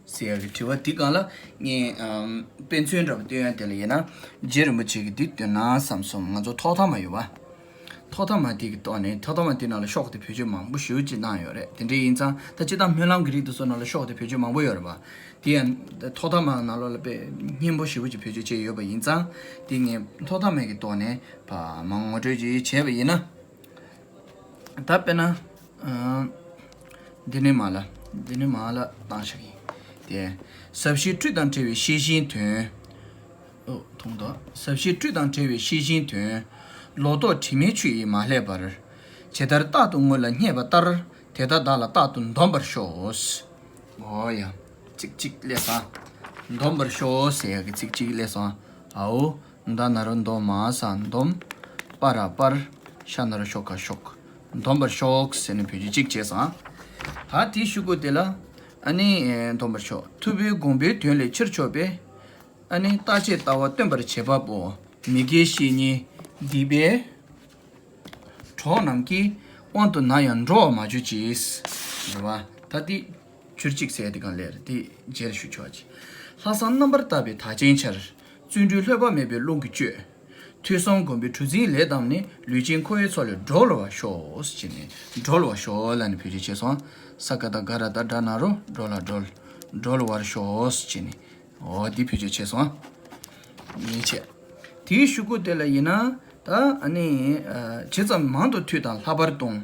ཟེར་ཡག་གི་དྲི་བ་འདི་སྒང་ལ་ངས་ཨམ་དཔེ་མཚོན་འདྲ་པོ་སྟོན་ཡ་དེ་ལ་ཡིན་ན། རྗེ་རིན་པོ་ཆེ་གིས་འདི་སྟོན་ན་བསམ་སོང་། ང་ཚོ་ཐོག་མཐའ་མ་ཡོད་པ། ཐོག་མཐའ་མ་དེ་གི་ཐོག་ནས་ཐོག་མཐའ་མ་དེ་ནང་ལ་ཤོག་དེ་བེད་སྤྱོད་མང་པོ་ཞེ་པོ་ཅིག་གནང་ཡོད་རེད། དེ་འདྲ་ཡིན་ཙང་ད་སྤྱིར་བཏང་སྨོན་ལམ་གྱི་རིགས་དེ་ཚོ་ནང་ལ་ཤོག་དེ་བེད་སྤྱོད་མང་པོ་ཡོད་རེད་པ། དེ་ཡང་ཐོག་མཐའ་མ་ནང་ལོགས་ལ་དཔེ་སྙན་པོ་ཞེ་པོ་ཅིག་བེད་སྤྱོད་བྱས་ཡོད་པ་ཡིན་ཙང་དེ་ངས་ཐོག་མཐའ་མ་གི་ཐོག་ནས་ཕ་མ་ངོ་སྤྲོད་ཅིག་བྱས་པ་ཡིན་ན། ད་དཔེར་ན། ཨ། འདི་ནས་མར་ལ། འདི་ནས་མར་ལ་བཏང་བཞག་ཡིན། དེ། ཟབ་ཞི་སྤྲོས་དང་བྲལ་བའི་ཤེས་བཞིན་དོན། ཨོ། མཐོང་དོ། ཟབ་ཞི་སྤྲོས་དང་བྲལ་བའི་ཤེས་བཞིན་དོན། ལོག་རྟོག་དྲི་མའི་ཆུ་ཡིས་མ་བསླད་པར། ཇི་ལྟར་རྟག་ཏུ་ངོ་ལ་སྙེག་པ་ལྟར། དེ་ལྟར་བདག་ལ་རྟག་ཏུ་འདོམས་པར་ཤོག་ཨོ་ཡ། ཚིག་གཅིག་སླེབས་སོང་། འདོམས་པར་ཤོག་ཟེར་ཡག་གི་ཚིག་གཅིག་སླེབས་སོང་། ཨའོ། མདའ་ན་རོ་མདོ་མ་ས་འདོམས། པ་ར་པར། ཤ་ན་རོ་ཤོ་ཀ་ཤོག་འདོམས་པར་ཤོག་ཟེར་ནས་བེད་སྤྱོད་གཅིག་བྱས་སོང་། ད་དེའི་གཞུག་གུ་དེ་ལ། ཨ་ནི། འདོམས་པར་ཤོག་ཐུབ་པའི་དགོངས་པའི་དོན་ལས་ཕྱིར་ཕྱོགས་པའི། ཨ་ནི་རྟག་བཅས་ལྟ་བ་སྟོན་པར་བྱེད་པ་པོ། མི་དགེ་བཤེས་གཉེན་སྡིག་པའི་གྲོགས་རྣམས་ཀྱི་དབང་དུ་ན་ཡང་འགྲོ་བར་མ་གྱུར་ཅིག་རེད་བ། ད་འདི་ཆུར་གཅིག་ཟེར་དེ་གང་ལེར་དེ་རྗེས་ལ་ཞུ་ཆོག་ཅིག་ལྷག་བསམ་རྣམ་པར་དག་པའི་དག་ཅིང་འཆར། བརྩོན་འགྲུས་ལྷོད་པ་མེད་པའི་ཀློང་གིས་སྤྱོད། ཐོས་བསམ་སྒོམ་པའི་གྲུ་འཛིན་ལས་བསྡམས་ནས། ལུས་ཅན་འཁོར་བའི་མཚོ་ལས་སྒྲོལ་བར་ཤོག་ཅེས་ནས་སྒྲོལ་བར་ཤོག་ལབ་ནས་བེད་སྤྱོད་བྱས་སོང་། ས་ཀ་བཏགས་སྒ་ར་བཏགས་སྒྲ་ན་རོ་སྒྲོ་ལ་སྒྲོལ། སྒྲོལ་བར་ཤོག་ཅེས་ནས། འོ་འདི་བེད་སྤྱོད་བྱས་སོང་། ཡིན་བྱས། དེའི་གཞུག་གུ་དེ་ལ་ཡིན་ན། ད་ཨ་ནི། ཇི་ཙམ་མང་དུ་ཐོས་དང་ལྷག་པར་གཏོང་།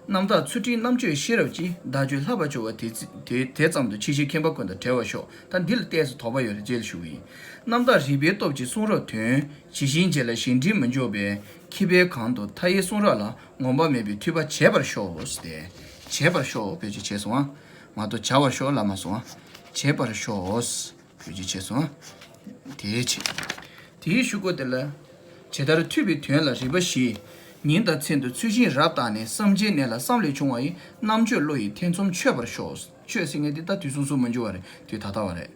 རྣམ་དག་ཚུལ་ཁྲིམས་རྣམ་དཔྱོད་ཤེས་རབ་ཀྱིས། བདག་རྒྱུད་ལྷག་པར་གྱུར་པ་དེ་དེ་དེ་ཙམ་དུ་ཕྱི་བཞིན་མཁྱེན་པ་ཀུན་དང་བྲལ་བར་ཤོག་ད་འདི་ལ་ཏོག་ཙམ་དོགས་པ་ཡོད་རེད། རྗེས་ལ་ཞུ་གི་ཡིན། རྣམ་དག་རིག་པའི་སྟོབས་ཀྱིས་གསུང་རབ་དོན། ཇི་བཞིན་བྱས་ལ་གཞན་དྲིང་མི་འཇོག་པའི། མཁས་པས་གང་དུ་མཐའ་ཡས་གསུང་རབ་ལ། ངོམས་པ་མེད་པའི་ཐོས་པ་བྱེད་པར་ཤོག་སྟེ། བྱེད་པར་ཤོག་བེད་སྤྱོད་བྱས་སོང་ང་། མ་གཏོགས་བྱ་བར་ཤོག་ལབ་མ་སོང་ང་། བྱེད་པར་ཤོག་བེད་སྤྱོད་བྱས་སོང་ང་། དེའི་ཕྱིར། དེའི་གཞུག་གུ་དེ་ལ། ཇི་ལྟར་ཐོས་པའི་དོན་ལ་རིག་པ་བཞི། ཉིན་དང་མཚན་དུ་ཚུལ་བཞིན་རབ་བརྟགས་ནས། བསམ་བྱའི་གནས་ལ་བསམ་ལས་བྱུང་བ་ཡི། རྣམ་དཔྱོད་བློ་ཡི་ཐེ་ཚོམ་ཆོད་པར་ཤོག་ཆོད་ཟེར་མཁན་དེ་ད་དུས་གསུམ་གསུམ་མ་འགྱུར་བ་རེད། དུས་ད་ལྟ་བ་རེད།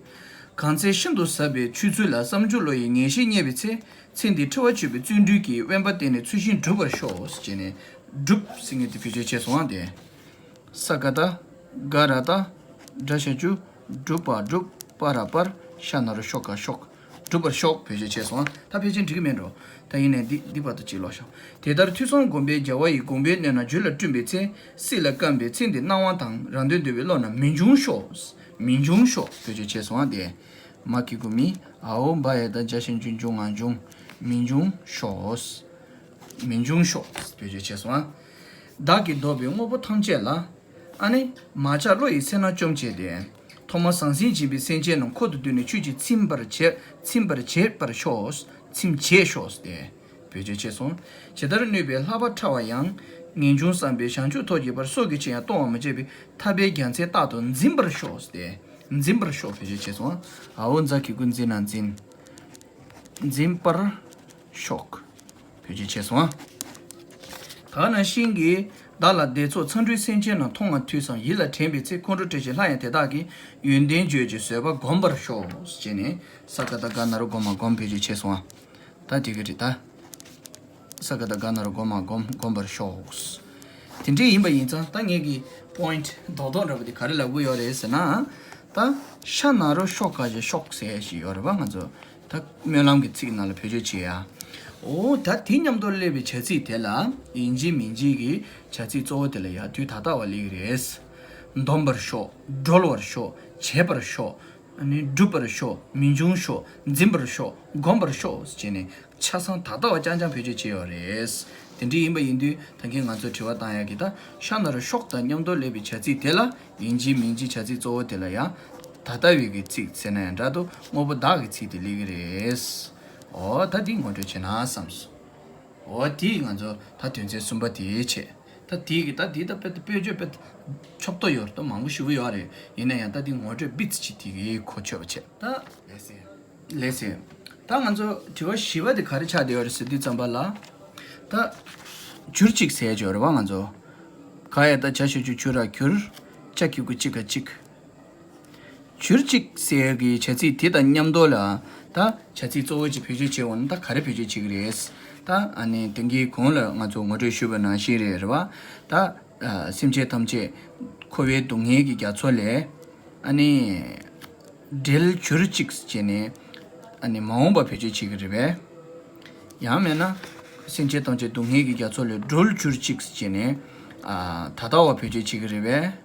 གང་ཚེ་ཤིན་ཏུ་ཟབ་པའི་ཆོས་ཚུལ་ལ། བསམ་བྱུང་བློ་ཡི་ངེས་ཤེས་རྙེད་པའི་ཚེ། ཚེ་འདིའི་འཁྲི་བ་ཆོད་པའི་བརྩོན་འགྲུས་ཀྱིས། དབེན་པ་བསྟེན་ནས་ཚུལ་བཞིན་སྒྲུབ་པར་ཤོག་ཅེས་ནས། སྒྲུབ་ཟེར་མཁན་དེ་བེད་སྤྱོད་བྱས་སོང་ང་དེ། ས་ཀ་བཏགས། སྒ་ར་བཏགས། སྒྲ་ཞབས་ཀྱུ། སྒྲུབ་པ་སྒྲུབ། པ་ར་པར། ཤ་ན་རོ་ཤོ་ཀ་ཤོག་སྒྲུབ་པར་ཤོག་བེད་སྤྱོད་བྱས་སོང་ང་། ད་ཕལ་ཆེར་འགྲིག་གི་མེད་འགྲོ། ད་ཡིན་ནའི་འདི་འདི་བར་དུ་གཅིག་ཀློག་ཤོག་དེ་ལྟར་ཐོས་བསམ་སྒོམ་པའི་རྒྱལ་བ་ཡི། དགོངས་པའི་སྣོད་ན་རྒྱུད་ལ་བསྐྲུན་པའི་ཚེ། སྲིད་ལ་བརྐམ་པའི་ཚེ་འདིའི་སྣང་བ་དང་། རང་དོན་འདུལ་བའི་བློ་རྣམས་མི་འབྱུང་ཤོག་མི་འབྱུང་ཤོག་བེད་སྤྱོད་བྱས་སོང་ང་དེ། མ་གི་གུ་མི། འའོ་བ་ཡ་བཏགས་འཇའ་ཞབས་ཀྱུ་འབྱུང་ང་འབྱུང་། མི་འབྱུང་ཤོག་མི་འབྱུང་ཤོག་བེད་སྤྱོད་བྱས་སོང་ང་། བདག་གིས་བཟློག་པའི་དངོས་པོ་ཐམས་ཅད་ལ། ཨ་ནི། མ་ཆགས་བློ་ཡི་ཚེ་ན་བཅོམ་བྱས་ཏེ། ཐོག་མར་ཟང་ཟིང་སྦྱིན་པའི་སེམས་ཅན་རྣམས་འཁོར་དུ་བསྡུས་ནས་ཆོས་ཀྱིས་ཚིམ་པར་བྱེད། ཚིམ་པར་བྱེད་པར་ཤོག་ཚིམ་བྱེད་ཤོག་སྟེ། བེད་སྤྱོད་བྱས་སོང་། ཇི་ལྟར་གནོད་པའི་ལྷགས་པ་ཕྲ་བ་ཡང་། ངེས་འབྱུང་བསམ་པས་བྱང་ཆུབ་ཐོབ་བགྱིད་པར། སྲོག་གི་ཕྱིར་ཡང་གཏོང་བར་མི་བྱེད་པའི། ཐར་པའི་རྒྱལ་མཚན་རྟག་ཏུ་འཛིན་པར་ཤོག་སྟེ། འཛིན་པར་ཤོག་བེད་སྤྱོད་བྱས་སོང་། འའོ་ཛ་གི་གུ་འཛི་ན་འཛིན། འཛིན་པར་ཤོག་བེད་སྤྱོད་བྱས་སོང་། ད་ག་ནང་བཞིན་གྱི། བདག་ལ་སྡེ་ཚོགས་མཚམས་སྤྲིན་སེམས་ཅན་རྣམས། མཐོང་བ་དུས་སམ་ཡིད་ལ་དྲན་པའི་ཚེ། ཁོང་ཁྲོ་སྐྲག་ཞིང་སླར་ཡང་དེ་དག་གི། ཡོན་ཏན་བརྗོད་ཅིང་བཟོད་པ་བསྒོམ་པར་ཤོག་ཅེས་ནས། ས་ཀ་བཏགས་སྒ་ན་རོ་སྒོ་མ་བསྒོམ་བེད་སྤྱོད་བྱས་སོང་། ད་དེ་ག་རེད་ད། ས་ཀ་བཏགས་སྒ་ན་རོ་སྒོ་མ་བསྒོམ་བསྒོམ་པར་ཤོག་དེ་འདྲའི་ཡིན་པ་ཡིན་ཙང་ད་ངེད་ཀྱི་པོ་ཡིན་ཊི་རྡོག་རྡོག་འདྲ་པོ་དེ་ག་རེ་ལབ་དགོས་ཡོད་རེད་ཟེར་ན། ད་ཤ་ན་རོ་ཤོག་ཁ་ཞེས་ཤོག་ཟེར་ཞིག་ཡོད་རེད་པ། ང་ཚོ་ད་སྨོན་ལམ་གྱི་ཚིག་ནང་ལ་བེད་སྤྱོད་བྱེད་ཡ། འོ་ད་དེ་མཉམ་དུ་སླེབས་པའི་བྱ་ཚིག་དེ་ལ་ཡིན་གཅིག་མིན་གཅིག་གི་བྱ་ཚིག་གཙོ་བོ་དེ་ལ་ཡ་དུས་ད་ལྟ་བ་སླེབས་ཀྱི་རེད། འདོམས་པར་ཤོག་སྒྲོལ་བར་ཤོག་བྱེད་པར་ཤོག་ཨ་ནི་སྒྲུབ་པར་ཤོག་མི་འབྱུང་ཤོག་འཛིན་པར་ཤོག་སྒོམ་པར་ཤོག་ཅེས་ནས་ཆ་ཚང་ད་ལྟ་བ་རྐྱང་རྐྱང་བེད་སྤྱོད་བྱས་ཡོད་རེད། དེ་འདྲ་ཡིན་པ་ཡིན་དུས་ད་གིན་ང་ཚོས་དྲི་བ་བཏང་ཡག་གི་ད་ཤ་ན་རོ་ཤོག་དང་མཉམ་དུ་སླེབས་པའི་བྱ་ཚིག་དེ་ལ་ཡིན་གཅིག་མིན་གཅིག་བྱ་ཚིག་གཙོ་བོ་དེ་ལ་ཡང་ད་ལྟ་བའི་གི་ཚིག་ཟེར་ན་ཡང་འདྲ་འདུག་དངོས་པོ་བདག་གི་ཚིག་དེ་སླེབས་ཀྱི་རེད། འོ་ད་འདི་ངོ་སྤྲོད་བྱས་ན་བསམས་སོང་། འོ་དེས་ང་ཚོ་ད་དོན་ཚན་གསུམ་པ་དེ་བྱས། ད་དེ་གི་ད་དེ་ད་དཔེ་དཔེ་བརྗོད་དཔེ་ཆོབ་ཏོ་ཡོད་རེད། ད་མང་པོ་ཞེ་པོ་ཡོད་རེད། ཡིན་ན་ཡང་ད་དེ་ངོ་སྤྲོད་སྦིད་ཅིག་དེ་གི་གོ་ཆོད་པ་བྱས། ད་ལགས་སེ། ལགས་སེ། ད་ང་ཚོ་དྲི་བ་བཞི་པ་དེ་ག་རེ་ཆགས་བསྡད་ཡོད་རེད་ཟེར་དུས་ཙམ་པ་ལ། ད་གྱུར་ཅིག་ཟེར་ཡ་ཅིག་ཡོད་རེད་པ། ང་ཚོ་ག་ཡ་བཏགས་གྱ་ཞབས་ཀྱུ་གྱུ་ར་གྱུར། ཅ་གི་གུ་ཅི་ག་ཅིག་གྱུར་ཅིག་ཟེར་གྱི་བྱ་ཚིག་དེ་དང་མཉམ་དུ་ལ་ད་བྱ་ཚིག་གཙོ་བོ་ཅིག་བེད་སྤྱོད་བྱེད་འོང་ན་ད་ག་རེ་བེད་སྤྱོད་བྱེད་ཀྱི་རེད། ད་ཨ་ནི་དེང་གི་གོང་ལ་ང་ཚོ་ངོ་སྤྲོད་ཞུས་པ་ནང་བཞིན་རེད་རེད་བ། ད་ཨ་སེམས་ཅན་ཐམས་ཅད་འཁོར་བའི་སྡུག་བསྔལ་གྱི་རྒྱ་མཚོ་ལས་ཨ་ནི་བསྒྲལ་གྱུར་ཅིག་ཅེས་ནས་ཨ་ནི་མ་འོངས་པ་བེད་སྤྱོད་བྱེད་ཀྱི་རེད་པས། ཡང་མེད་ན་སེམས་ཅན་ཐམས་ཅད་སྡུག་བསྔལ་གྱི་རྒྱ་མཚོ་ལས་སྒྲོལ་གྱུར་ཅིག་ཅེས་ནས་ཨ་ད་ལྟ་བ་བེད་སྤྱོད་བྱེད་ཀྱི་རེད་པས།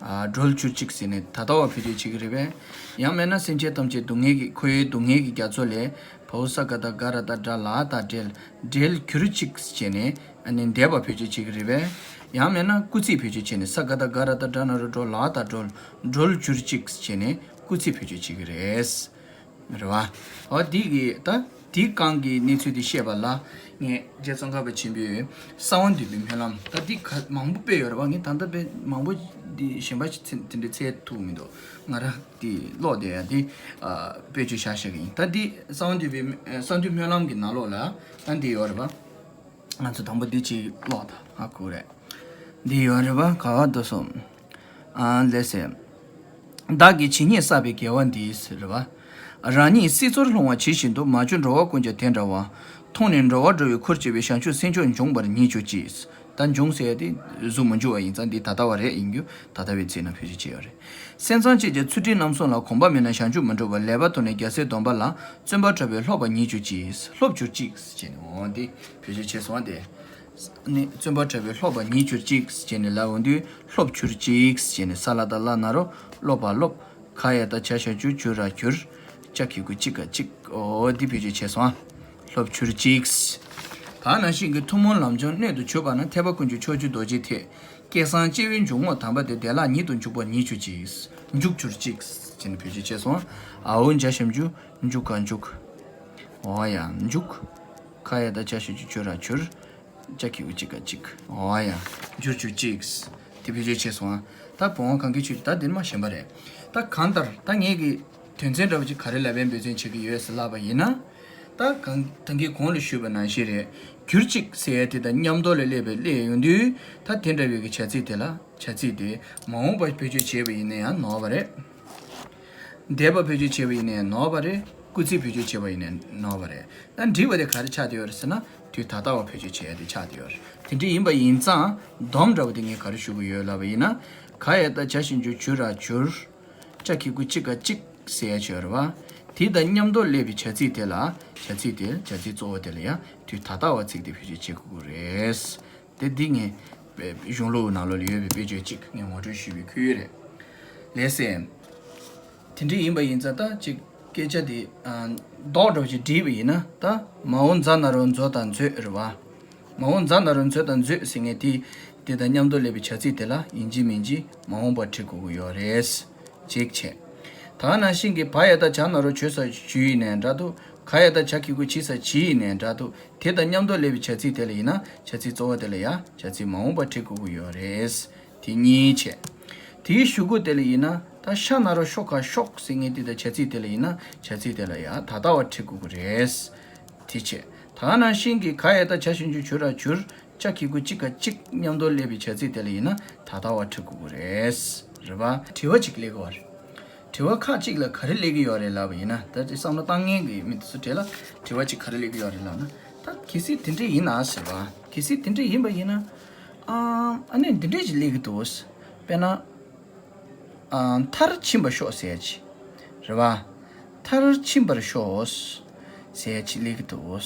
ཨ་སྒྲོལ་གྱུར་ཅིག་ཟེར་ནས་ད་ལྟ་བ་བེད་སྤྱོད་བྱེད་ཀྱི་རེད་པས། ཡང་མེད་ན་སེམས་ཅན་ཐམས་ཅད་སྡུག་བསྔལ་གྱི་འཁོར་བའི་སྡུག་བསྔལ་གྱི་རྒྱ་མཚོ་ལས་བའོ་ས་ག་བཏགས་སྒ་ར་བཏགས་སྒྲ་ལ་བཏགས་བསྒྲལ། བསྒྲལ་གྱུར་ཅིག་བྱས་ནས་ཨ་ནི་འདས་པ་བེད་སྤྱོད་བྱེད་ཀྱི་རེད་པས། ཡང་མེད་ན་སྐུལ་ཚིག་བེད་སྤྱོད་བྱས་ནས་ས་ག་བཏགས་སྒ་ར་བཏགས་སྒྲ་ན་རོ་སྒྲོ་ལ་བཏགས་སྒྲོལ། སྒྲོལ་གྱུར་ཅིག་བྱས་ནས་སྐུལ་ཚིག་བེད་སྤྱོད་བྱེད་ཀྱི་རེད། རེད་བ། འོ་འདི་གི་ད་འདི་གང་གི་གནས་ཚུལ་འདི་བཤད་པ་ལ་ངས་རྗེ་ཙོང་ཁ་པ་ཆེན་པོས་གསང་བ་འདུས་པའི་སྨོན་ལམ་ད་འདི་ག་མང་པོ་སྤེལ་ཡོད་རེད་བ། ངས་ད་ལྟ་དཔེ་མང་པོ་འདི་གཞན་པ་ཞིག་ཚེ་དེ་འདྲའི་ཚད་ཐུག་མི་འདུག་ང་རང་འདི་ཀློག་བསྡད་ཡ་འདི་ཨ་དཔེ་བརྗོད་བཞག་བཞག་གི་ཡིན། ད་འདི་གསང་བ་འདུས་པའི་གསང་འདུས་སྨོན་ལམ་གྱི་ནང་ལོགས་ལ་ད་འདི་ཡོད་རེད་བ། ང་ཚོ་དང་པོ་འདི་གཅིག་ཀློག་ད་ཧ་གོ་རེད། འདི་ཡོད་རེད་བ། ག་བ་དོ་སོ། ཨ་ལེ་སེ། བདག་གིས་ཇི་སྙེད་བསགས་པའི་དགེ་བ་འདིས་ཟེར་བ། རང་ཉིད་སྲིད་མཚོར་ལྷུང་བ་ཇི་བཞིན་དུ། མ་བྱོན་འགྲོ་བ་ཀུན་ཀྱང་དེ་འདྲ་བ། མཐོང་ནས་འགྲོ་བ་སྒྲོལ་བའི་ཁུར་ལྕི་བའི། བྱང་ཆུབ་སེམས་མཆོག་འབྱོངས་པར་ཉིད་གྱུར་ཅིག་ད་འབྱོངས་ཟེར་ཡ་དེ་གཟུགས་མ་འཇུག་པ་ཡིན་ཙང་འདི་ད་ལྟ་བ་རེད། ཡིན་རྒྱུ་ད་ལྟ་བའི་ཚིག་ནང་བེད་སྤྱོད་བྱས་ཡོད་རེད། སེམས་ཙམ་བྱས་ཀྱང་ཚུལ་ཁྲིམས་རྣམ་གསུམ་ལ། གོམས་པ་མེད་ན་བྱང་ཆུབ་མི་འགྲུབ་པ། ལེགས་པར་མཐོང་ནས་རྒྱལ་སྲས་སྡོམ་པ་ལ། བརྩོན་པ་དྲག་པོས་སློབ་པར་ཉིད་གྱུར་ཅིག་སློབ་གྱུར་ཅིག་ཅེས་ནས་འོ་འདི་བེད་སྤྱོད་བྱས་སོང་སྟེ། ནི་བརྩོན་པ་དྲག་པོས་སློབ་པར་ཉིད་གྱུར་ཅིག་ཅེས་ནས་ལབ་འོང་དུས་སློབ་གྱུར་ཅིག་ཅེས་ནས་ས་ལ་བཏགས་སླ་ན་རོ་སློབ་པ་སློབ། ག་ཡ་བཏགས་གྱ་ཞབས་ཀྱུ་གྱུ་ར་གྱུར། ཅ་གི་གུ་ཅི་ག་ཅིག་འོ་འདི་བེད་སྤྱོད་བྱས་སོང་། སློབ་གྱུར་ཅིག་ད་ནང་བཞིན་གྱི་ཐུན་མོང་ལམ་སྦྱོང་སྣོད་དུ་གྱུར་པ་ན། ཐེག་པ་ཀུན་གྱི་མཆོག་གྱུར་རྡོ་རྗེ་ཐེག་སྐལ་བཟང་སྐྱེ་བོའི་འཇུག་ངོགས་དམ་པ་དེ། བདེ་བླག་ཉིད་དུ་འཇུག་པར་ཉིད་གྱུར་ཅིག་འཇུག་གྱུར་ཅིག་ཅེས་ནས་བེད་སྤྱོད་བྱས་སོང་། འའོ་འཇའ་ཞབས་ཀྱུ་འཇུག་ག་འཇུག་འོ་ཡ་འཇུག་ག་ཡ་བཏགས་གྱ་ཞབས་ཀྱུ་གྱུ་ར་གྱུར། ཅ་གི་གུ་ཅི་ག་ཅིག་འོ་ཡ་འགྱུར་གྱུར་ཅིག་དེ་བེད་སྤྱོད་བྱས་སོང་། ད་བུང་བ་གང་གི་ཆོས་ད་འདིར་མ་གཞན་པ་རེད། ད་གང་ལྟར་ད་ངེད་ཀྱི་དོན་ཚན་འདྲ་བ་ཅིག་ག་རེ་ལབ་པའི་འབད་བརྩོན་བྱེད་ཀྱི་ཡོད་ཟེར་ལབ་པ་ཡིན་ན། ད་གང་ད་གིན་གོང་ལ་ཞུས་པ་ནང་བཞིན་རེད། གྱུར་ཅིག་ཟེར་ཡ་དེ་དང་མཉམ་དུ་ལ་སླེབས་པའི་སླེབས་ཡོང་དུས་ད་དེ་འདྲ་བའི་གི་བྱ་ཚིག་དེ་ལ་བྱ་ཚིག་དེ་མ་འོངས་པ་བེད་སྤྱོད་བྱས་པ་ཡིན་ན་ཡང་ནོར་བ་རེད། འདས་པ་བེད་སྤྱོད་བྱས་པ་ཡིན་ན་ཡང་ནོར་བ་རེད། སྐུལ་ཚིག་བེད་སྤྱོད་བྱས་པ་ཡིན་ན་ནོར་བ་རེད། ད་འགྲིག་པ་དེ་ག་རེ་ཆགས་བསྡད་ཡོད་རེད་ཟེར་ན་དུས་ད་ལྟ་བ་བེད་སྤྱོད་བྱས་ཡ་དེ་ཆགས་བསྡད་ཡོད་རེད། དེ་འདྲ་ཡིན་པ་ཡིན་ཙང་སྡོམ་འདྲ་བ་དེ་ངས་ག་རེ་ཞུ་གི་ཡོད་ལབ་པ་ཡིན་ན། ག་ཡ་བཏགས་གྱ་ཞབས་ཀྱུ་གྱུ་ར་གྱུར། ཅ་གི་གུ་ཅི་ག་ཅིག་ཟེར་ཡ་ཅིག་ཡོད་རེད་བ། དེ་དང་མཉམ་དུ་སླེབས་པའི་བྱ་ཚིག་དེ་ལ་བྱ་ཚིག་དེ་བྱ་ཚིག་གཙོ་བོ་དེ་ལ་ཡང་དུས་ད་ལྟ་བ་ཚིག་དེ་བེད་སྤྱོད་བྱེད་དགོས་ཀྱི་རེད། དེ་འདི་ངས་གཞུང་ལུགས་ནང་ལོགས་ལ་ཡོད་པའི་དཔེ་བརྗོད་ཅིག་ངས་ངོ་སྤྲོད་ཞུས་པའི་ཁུལ་རེད། ལགས་སེ། དེ་འདྲ་ཡིན་པ་ཡིན་ཙང་ད་ཅིག་སྐད་ཆ་དེ་རྡོག་འདྲ་བོ་ཅིག་བསྒྲིགས་པ་ཡིན་ན་ད་མ་འོངས་ཛ་ན་རོ་མཛོ་དང་མཛོད་རེད་བ། མ་འོངས་ཛ་ན་རོ་མཛོད་དང་མཛོད་ཟེར་མཁན་དེ་དེ་དང་མཉམ་དུ་སླེབས་པའི་བྱ་ཚིག་དེ་ལ་ཡིན་གཅིག་མིན་གཅིག་མ་འོངས་པ་བྲི་དགོས་ཀྱི་ཡོད་རེད། གཅིག་བྱས། ད་ག་ནང་བཞིན་གྱི་བ་ཡ་བཏགས་བྱ་ན་རོ་བྱོས་ས་བྱོས་ཡིན་ནའི་འདྲ་འདུག་ག་ཡ་བཏགས་བྱ་གི་གུ་བྱི་ས་བྱིས་ཡིན་ནའི་འདྲ་འདུག་དེ་དང་མཉམ་དུ་སླེབས་པའི་བྱ་ཚིག་དེ་ལ་ཡིན་ན་བྱ་ཚིག་གཙོ་བོ་དེ་ལ་ཡ་བྱ་ཚིག་མ་འོངས་པ་འབྲི་དགོས་ཀྱི་ཡོད་རེད། དེ་གཉིས་བྱས། དེའི་གཞུག་གུ་དེ་ལ་ཡིན་ན་ད་ཤ་ན་རོ་ཤོ་ག་ཤོག་ཟེར་མཁན་དེ་དང་བྱ་ཚིག་དེ་ལ་ཡིན་ན་བྱ་ཚིག་དེ་ལ་ཡ་ད་ལྟ་བ་འབྲི་དགོས་ཀྱི་རེད། དེ་བྱས། ད་ག་ནང་བཞིན་གྱི་ག་ཡ་བཏགས་བྱ་ཞབས་ཀྱུ་བྱུ་ར་བྱུར། ཅ་གི་གུ་གཅིག་ག་གཅིག་མཉམ་དུ་སླེབས་པའི་བྱ་ཚིག་དེ་ལ་ཡིན་ན་ད་ལྟ་བ་འབྲི་དགོས་ཀྱི་རེད། རེད་པ། དྲི་བ་གཅིག་སླེབས་ཀྱི་ཡོད་རེད། དྲི་བ་ཁག་གཅིག་ལ་ག་རེ་སླེབས་ཀྱི་ཡོད་རེད་ལབ་པ་ཡིན་ན། ད་དེ་བསམ་བློ་བཏང་མཁན་གྱི་མི་དེ་ཚོ་གྲས་ལ་དྲི་བ་གཅིག་ག་རེ་སླེབས་ཀྱི་ཡོད་རེད་ལབ་ན། ད་གལ་སྲིད་དེ་འདྲས་ཡིན་ན་ཟེར་བ། གལ་སྲིད་དེ་འདྲས་ཡིན་པ་ཡིན་ན། ཨ་ཨ་ནི་འདི་འདྲས་ཅིག་སླེབས་ཀྱི་འདུག་དཔེར་ན། ཨ་མཐར་ཕྱིན་པར་ཤོག་ཟེར་ཡ་ཅིག་རེད་བ། མཐར་ཕྱིན་པར་ཤོག་ཟེར་ཡ་ཅིག་སླེབས་ཀྱི་འདུག་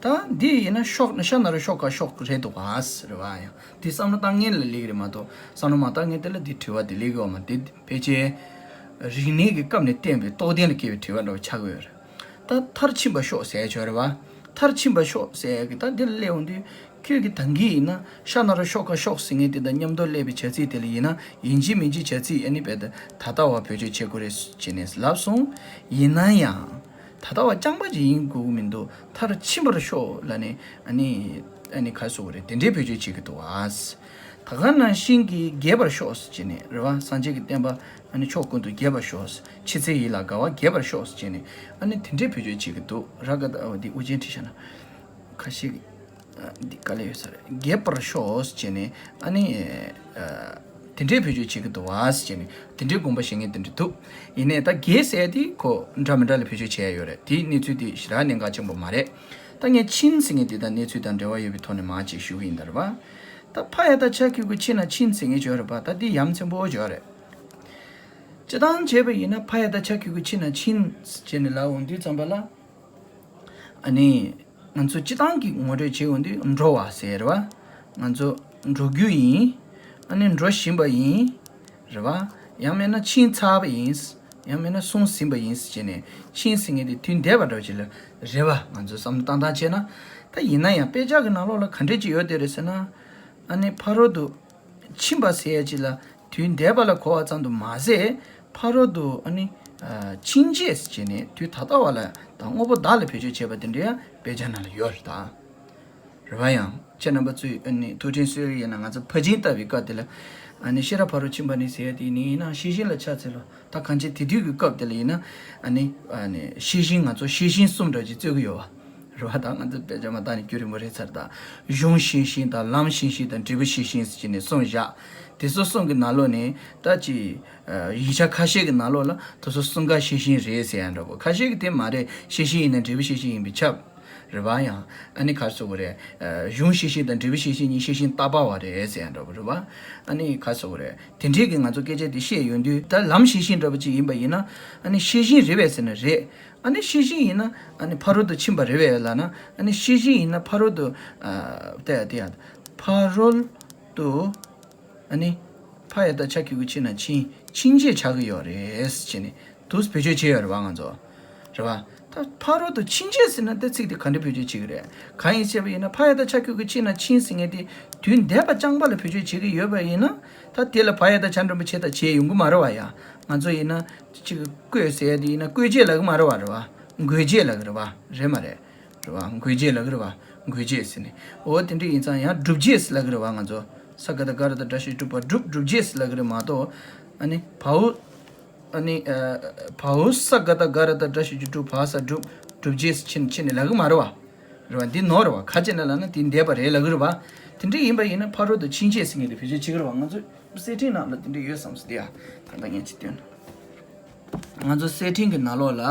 ད་འདི་ཡིན་ན་ཤོག་ཤ་ན་རོ་ཤོ་ག་ཤོག་རེད་འདུག་ག་རེད་བ། ཡང་འདི་བསམ་བློ་བཏང་མཁན་ལ་སླེབས་ཀྱི་རེད་མ་གཏོགས་བསམ་བློ་མ་བཏང་མཁན་དེ་ལ་འདི་དྲི་བ་འདི་སླེབས་ཀྱི་ཡོད་མ་རེད། དེ་ཕལ་ཆེར་རིག་གནས་ཀྱི་སྐབས་ནས་བསྟན་པའི་རྟོགས་ལྡན་ལ་སྐྱེས་པའི་དྲི་བ་འདྲ་བོ་ཆགས་ཀྱི་ཡོད་རེད། ད་མཐར་ཕྱིན་པར་ཤོག་ཟེར་ཡ་ཅིག་ཡོད་རེད་བ། མཐར་ཕྱིན་པར་ཤོག་ཟེར་ཡ་གི་ད་འདི་ལ་སླེབས་འོང་དུས། ཁྱོད་ཀྱིས་ད་གིན་ཡིན་ན་ཤ་ན་རོ་ཤོ་ག་ཤོག་ཟེར་མཁན་དེ་དང་མཉམ་དུ་སླེབས་པའི་བྱ་ཚིག་དེ་ལ་ཡིན་ན་ཡིན་གཅིག་མིན་གཅིག་བྱ་ཚིག་ཨ་ནི་རྦད་དེ་ད་ལྟ་བ་བེད་སྤྱོད་བྱེད་དགོས་རེད་ཅེས་ནས་ལབ་སོང་། ཡིན་ན་ཡང་ད་ལྟ་བ་རྐྱང་པ་ཅིག་ཡིན་དགོས་ཀྱི་མི་འདུག་མཐར་ཕྱིན་པར་ཤོག་ལབ་ནས་ཨ་ནི་ཨ་ནི་ག་རེ་ཟེར་དགོས་རེད། དེ་འདྲའི་བེད་སྤྱོད་བྱེད་ཀྱི་འདུག་ཨ། ད་ག་ནང་བཞིན་གྱི་རྒྱས་པར་ཤོག་ཟེར་བྱས་ནས་རེད་བ། སངས་རྒྱས་ཀྱི་བསྟན་པ་ཨ་ནི་ཕྱོགས་ཀུན་ཏུ་རྒྱས་པར་ཤོག་ཕྱི་ཚེ་ཡི་ལ་དགའ་བ་རྒྱས་པར་ཤོག་ཟེར་བྱས་ནས་ཨ་ནི་དེ་འདྲའི་བེད་སྤྱོད་བྱེད་ཀྱི་འདུག་ར་ག་ད་འོ་འདི་དབུ་ཅན་བྲིས་བཞག་ན། ཁ་ཤས་ཀྱིས་ཨ་འདི་དཀའ་ལས་ཡོད་ས་རེད། རྒྱས་པར་ཤོག་ཟེར་བྱས་ནས་ཨ་ནི་ཨ་དེ་འདྲའི་བེད་སྤྱོད་བྱེད་ཀྱི་འདུག་བ་ཟེར་བྱས་ནས་དེ་འདྲའི་དགོངས་པ་བཞེས་མཁན་དེ་འདྲ་འདུག་ཡིན་ནའི་ད་རྒྱས་ཟེར་ཡ་དེ་ཁོ་འདྲ་མི་འདྲ་ལ་བེད་སྤྱོད་བྱས་ཡ་ཡོད་རེད། དེའི་གནས་ཚུལ་དེ་ཞེ་དྲག་གནད་འགག་ཆེན་པོ་མ་རེད། ད་ངས་ཕྱིན་ཟེར་མཁན་དེ་དང་གནས་ཚུལ་དང་འབྲེལ་བ་ཡོད་པའི་ཐོག་ནས་མར་ཅིག་ཞུ་གི་ཡིན་ད་རེད་བ། ད་ཕ་ཡ་བཏགས་ཆ་གི་གུ་ཕྱི་ན་ཕྱིན་ཟེར་མཁན་ཅིག་ཡོད་རེད་པ། ད་འདི་ཡ་མཚན་པོ་ཅིག་ཡོད་རེད། སྤྱིར་བཏང་བྱས་པ་ཡིན་ན་ཕ་ཡ་བཏགས་ཆ་གི་གུ་ཕྱི་ན་ཕྱིན་ཟེར་བྱས་ནས་ལབ་འོང་དུས་ཙམ་པ་ལ། ཨ་ནི། ང་ཚོ་སྤྱིར་བཏང་གི་ངོ་སྤྲོད་བྱེད་འོང་དུས་འགྲོ་བ་ཟེར་བ། ང་ཚོ་འགྲོ་རྒྱུ་ཡིན། ཨ་ནི་འགྲོ་བཞིན་པ་ཡིན། རེད་བ། ཡང་མིན་ན་ཕྱིན་ཚར་བ་ཡིན། ཡང་མིན་ན་སོང་ཟིན་པ་ཡིན་ཟེར་བྱས་ནས་ཕྱིན་ཟེར་མཁན་དེ་དུས་འདས་པ་འདྲ་བོ་ཅིག་ལ་རེད་བ། ང་ཚོ་བསམ་བློ་བཏང་སྟངས་བྱས་ན། ད་ཡིན་ན་ཡང་དཔེ་ཆ་གི་ནང་ལོགས་ལ་ག་འདྲས་ཅིག་ཡོད་དེ་རེད་ཟེར་ན། ཨ་ནི་ཕ་རོལ་ཏུ་ཕྱིན་པ་ཟེར་ཡ་ཅིག་ལ་དུས་འདས་པ་ལ་གོ་བ་ཙམ་དུ་མ་ཟད། ཕ་རོལ་ཏུ་ཨ་ནི་ཕྱིན་རྗེས་ཟེར་བྱས་ནས་དུས་ད་ལྟ་བ་ལ་དང་དངོས་པོ་བདག་ལ་བེད་སྤྱོད་བྱས་པ་དེ་འདྲ་ཡང་དཔེ་ཆ་ནང་ལ་ཡོད་རེད་ད། རེད་བ། ཡང་ཁྱེད་རྣམ་པ་ཚོས་ཨ་ནི་ཐུགས་ཕྲན་གསོས་ཀྱི་ཡིན་ན། ང་ཚོ་ཕར་ཕྱིན་ལྟ་བའི་སྐབས་དེ་ལ་ཨ་ནི་ཤེས་རབ་ཕ་རོལ་ཕྱིན་པ་ནི་ཟེར་ཡ་དེ་ནི་ཡིན་ན་ཤེས་བཞིན་ལ་ཕྱག་འཚལ་ལོ། ད་གང་ཅི་དེ་དུས་ཀྱི་སྐབས་དེ་ལ་ཡིན་ན་ཨ་ནི་ཨ་ནི་ཤེས་བཞིན་ང་ཚོ་ཤེས་བཞིན་གསུམ་འདྲ་ཅིག་རྩོད་ཀྱི་ཡོད་བ། རེད་བ། ད་ང་ཚོ་དཔེ་ཆ་མ་བལྟས་ནས་རྒྱུན་རིང་པོ་རེད་ཚར། ད་གཞུང་ཤེས་བཞིན་དང་ལམ་ཤེས་བཞིན་དང་འབྲས་བུ་ཤེས་བཞིན་ཟེར་གྱི་ནས་གསུངས་བཞག་དེ་ཚོ་གསུམ་གྱི་ནང་ལོགས་ནས་ད་ཅི་ཡིག་ཆ་ཁ་ཤས་ཀྱི་ནང་ལོགས་ལ་དེ་ཚོ་གསུམ་ཀ་ཤེས་བཞིན་རེད་ཟེར་ཡ་འདྲ་པོ། ཁ་ཤས་ཀྱིས་དེ་མ་རེད། ཤེས་བཞིན་ཡིན་ན་འབྲས་བུ་ཤེས་བཞིན་ཡིན་པས་ཁྱབ། རེད་བ། ཡང་ཨ་ནི་ག་རེ་ཟེར་དགོས་རེད། གཞུང་ཤེས་བཞིན་དང་འབྲས་བུ་ཤེས་བཞིན་གཉིས་ཤེས་བཞིན་ཏག་པ་བ་རེད་ཟེར་ཡ་འདྲ་པོ་རེད་བ། ཨ་ནི་ག་རེ་ཟེར་དགོས་རེད། དེ་འདྲས་ཀྱི་ང་ཚོ་སྐད་ཆ་དེ་བཤད་ཡོང་དུས། ད་ལམ་ཤེས་བཞིན་འདྲ་པོ་ཅིག་ཡིན་པ་ཡིན་ན། ཨ་ནི་ཤེས་བཞིན་རེད་པས་ཟེར་ན་རེད། ཨ་ནི་ཤེས་བཞིན་ཡིན་ན་ཨ་ནི་ཕ་རོལ་ཏུ་ཕྱིན་པ་རེད་པས་ལབ་ན། ཨ་ནི་ཤེས་བཞིན་ཡིན་ན་ཕ་རོལ་ཏུ། ཨ་ལྟ་ཡ་ལྟ་ཡ། ཕ་རོལ་ཏུ། ཨ་ནི། ཕ་ཡ་བཏགས་ཕྱ་གི་གུ་ཕྱི་ན་ཕྱིན། ཕྱིན་ཆད་ཆགས་ཀྱི་ཡོད་རེད་ཟེར་བྱས་ནས་དུ་བེད་སྤྱོད་བྱས་ཡོད་རེད་བ་ང་ཚོ། རེད་བ། ད་ཕ་རོལ་ཏུ་ཕྱིན་ཆད་ཟེར་ན་ད་ཚིག་དེ་ག་འདྲ་བེད་སྤྱོད་བྱེད་ཀྱི་རེད། གང་ཡིན་ཟེར་བ་ཡིན་ན་ཕ་ཡ་བཏགས་ཕྱ་གི་གུ་ཕྱི་ན་ཕྱིན་ཟེར་མཁན་དེ་དུས་འདས་པ་རྐྱང་པ་ལ་བེད་སྤྱོད་བྱེད་ཀྱི་ཡོད་པ་ཡིན་ན། ད་དེ་ལ་ཕ་ཡ་བཏགས་ཕྱ་འགྲེང་བུ་ཕྱེ་དང་བྱེད་ཡོང་གི་མ་རེད་བ། ཡ། ང་ཚོ་ཡིན་ན་ཅིག་བཀོད་ཟེར་ཡ་དེ་ཡིན་ན་བཀོད་བྱེད་ལབ་ཀྱི་མ་རེད་བ། རེད་བ། འགོད་བྱེད་ལབ་ཀྱི་རེད་བ། རེད་མ་རེད། རེད་བ། འགོད་བྱེད་ལབ་ཀྱི་རེད་བ། འགོད་བྱེད་ཟེར་ནས། འོ་དེ་འདྲ་ཡིན་ཙང་ཡང་སྒྲུབ་བྱེད་ཟེར་ལབ་ཀྱི་རེད་བ། ང་ཚོ་ས་ག་བཏགས་སྒ་ར་བཏགས་སྒྲ་ཞབས་ཀྱུ་སྒྲུབ་པ་སྒྲུབ། སྒྲུབ་བྱེད་ཟེར་ལབ་ཀྱི་རེད་མ་གཏོགས། ཨ་ནི་བའོ། ཨ་ནི་ཨ་བའོ་ས་ག་བཏགས་སྒ་ར་བཏགས་སྒྲ་ཞབས་ཀྱུ་སྒྲུབ། བ་ས་སྒྲུབ། སྒྲུབ་བྱེད་ཟེར་ཕྱིན་ཕྱིན་ནས་ལབ་ཀྱི་མ་རེད་བ། རེད་བ། འདི་ནོར་རེད་བ། ག་བྱས་ན་ལབ་ན་དེ་འདས་པ་རེད་ལབ་ཀྱི་རེད་བ། དེ་འདྲ་ཡིན་པ་ཡིན་ན་ཕ་རོལ་ཏུ་ཕྱིན་ཆད་ཟེར་མཁན་དེ་བེད་སྤྱོད་བྱེད་ཀྱི་རེད་བ། ང་ཚོ་གསེར་ཕྲེང་ནང་ལ་དེ་འདྲ་ཡོད་བསམ་སོང་། དེ་ཡ་ད་ལྟ་ངས་ཅིག་སྟོན། ང་ཚོ་གསེར་ཕྲེང་གི་ནང་ལོགས་ལ་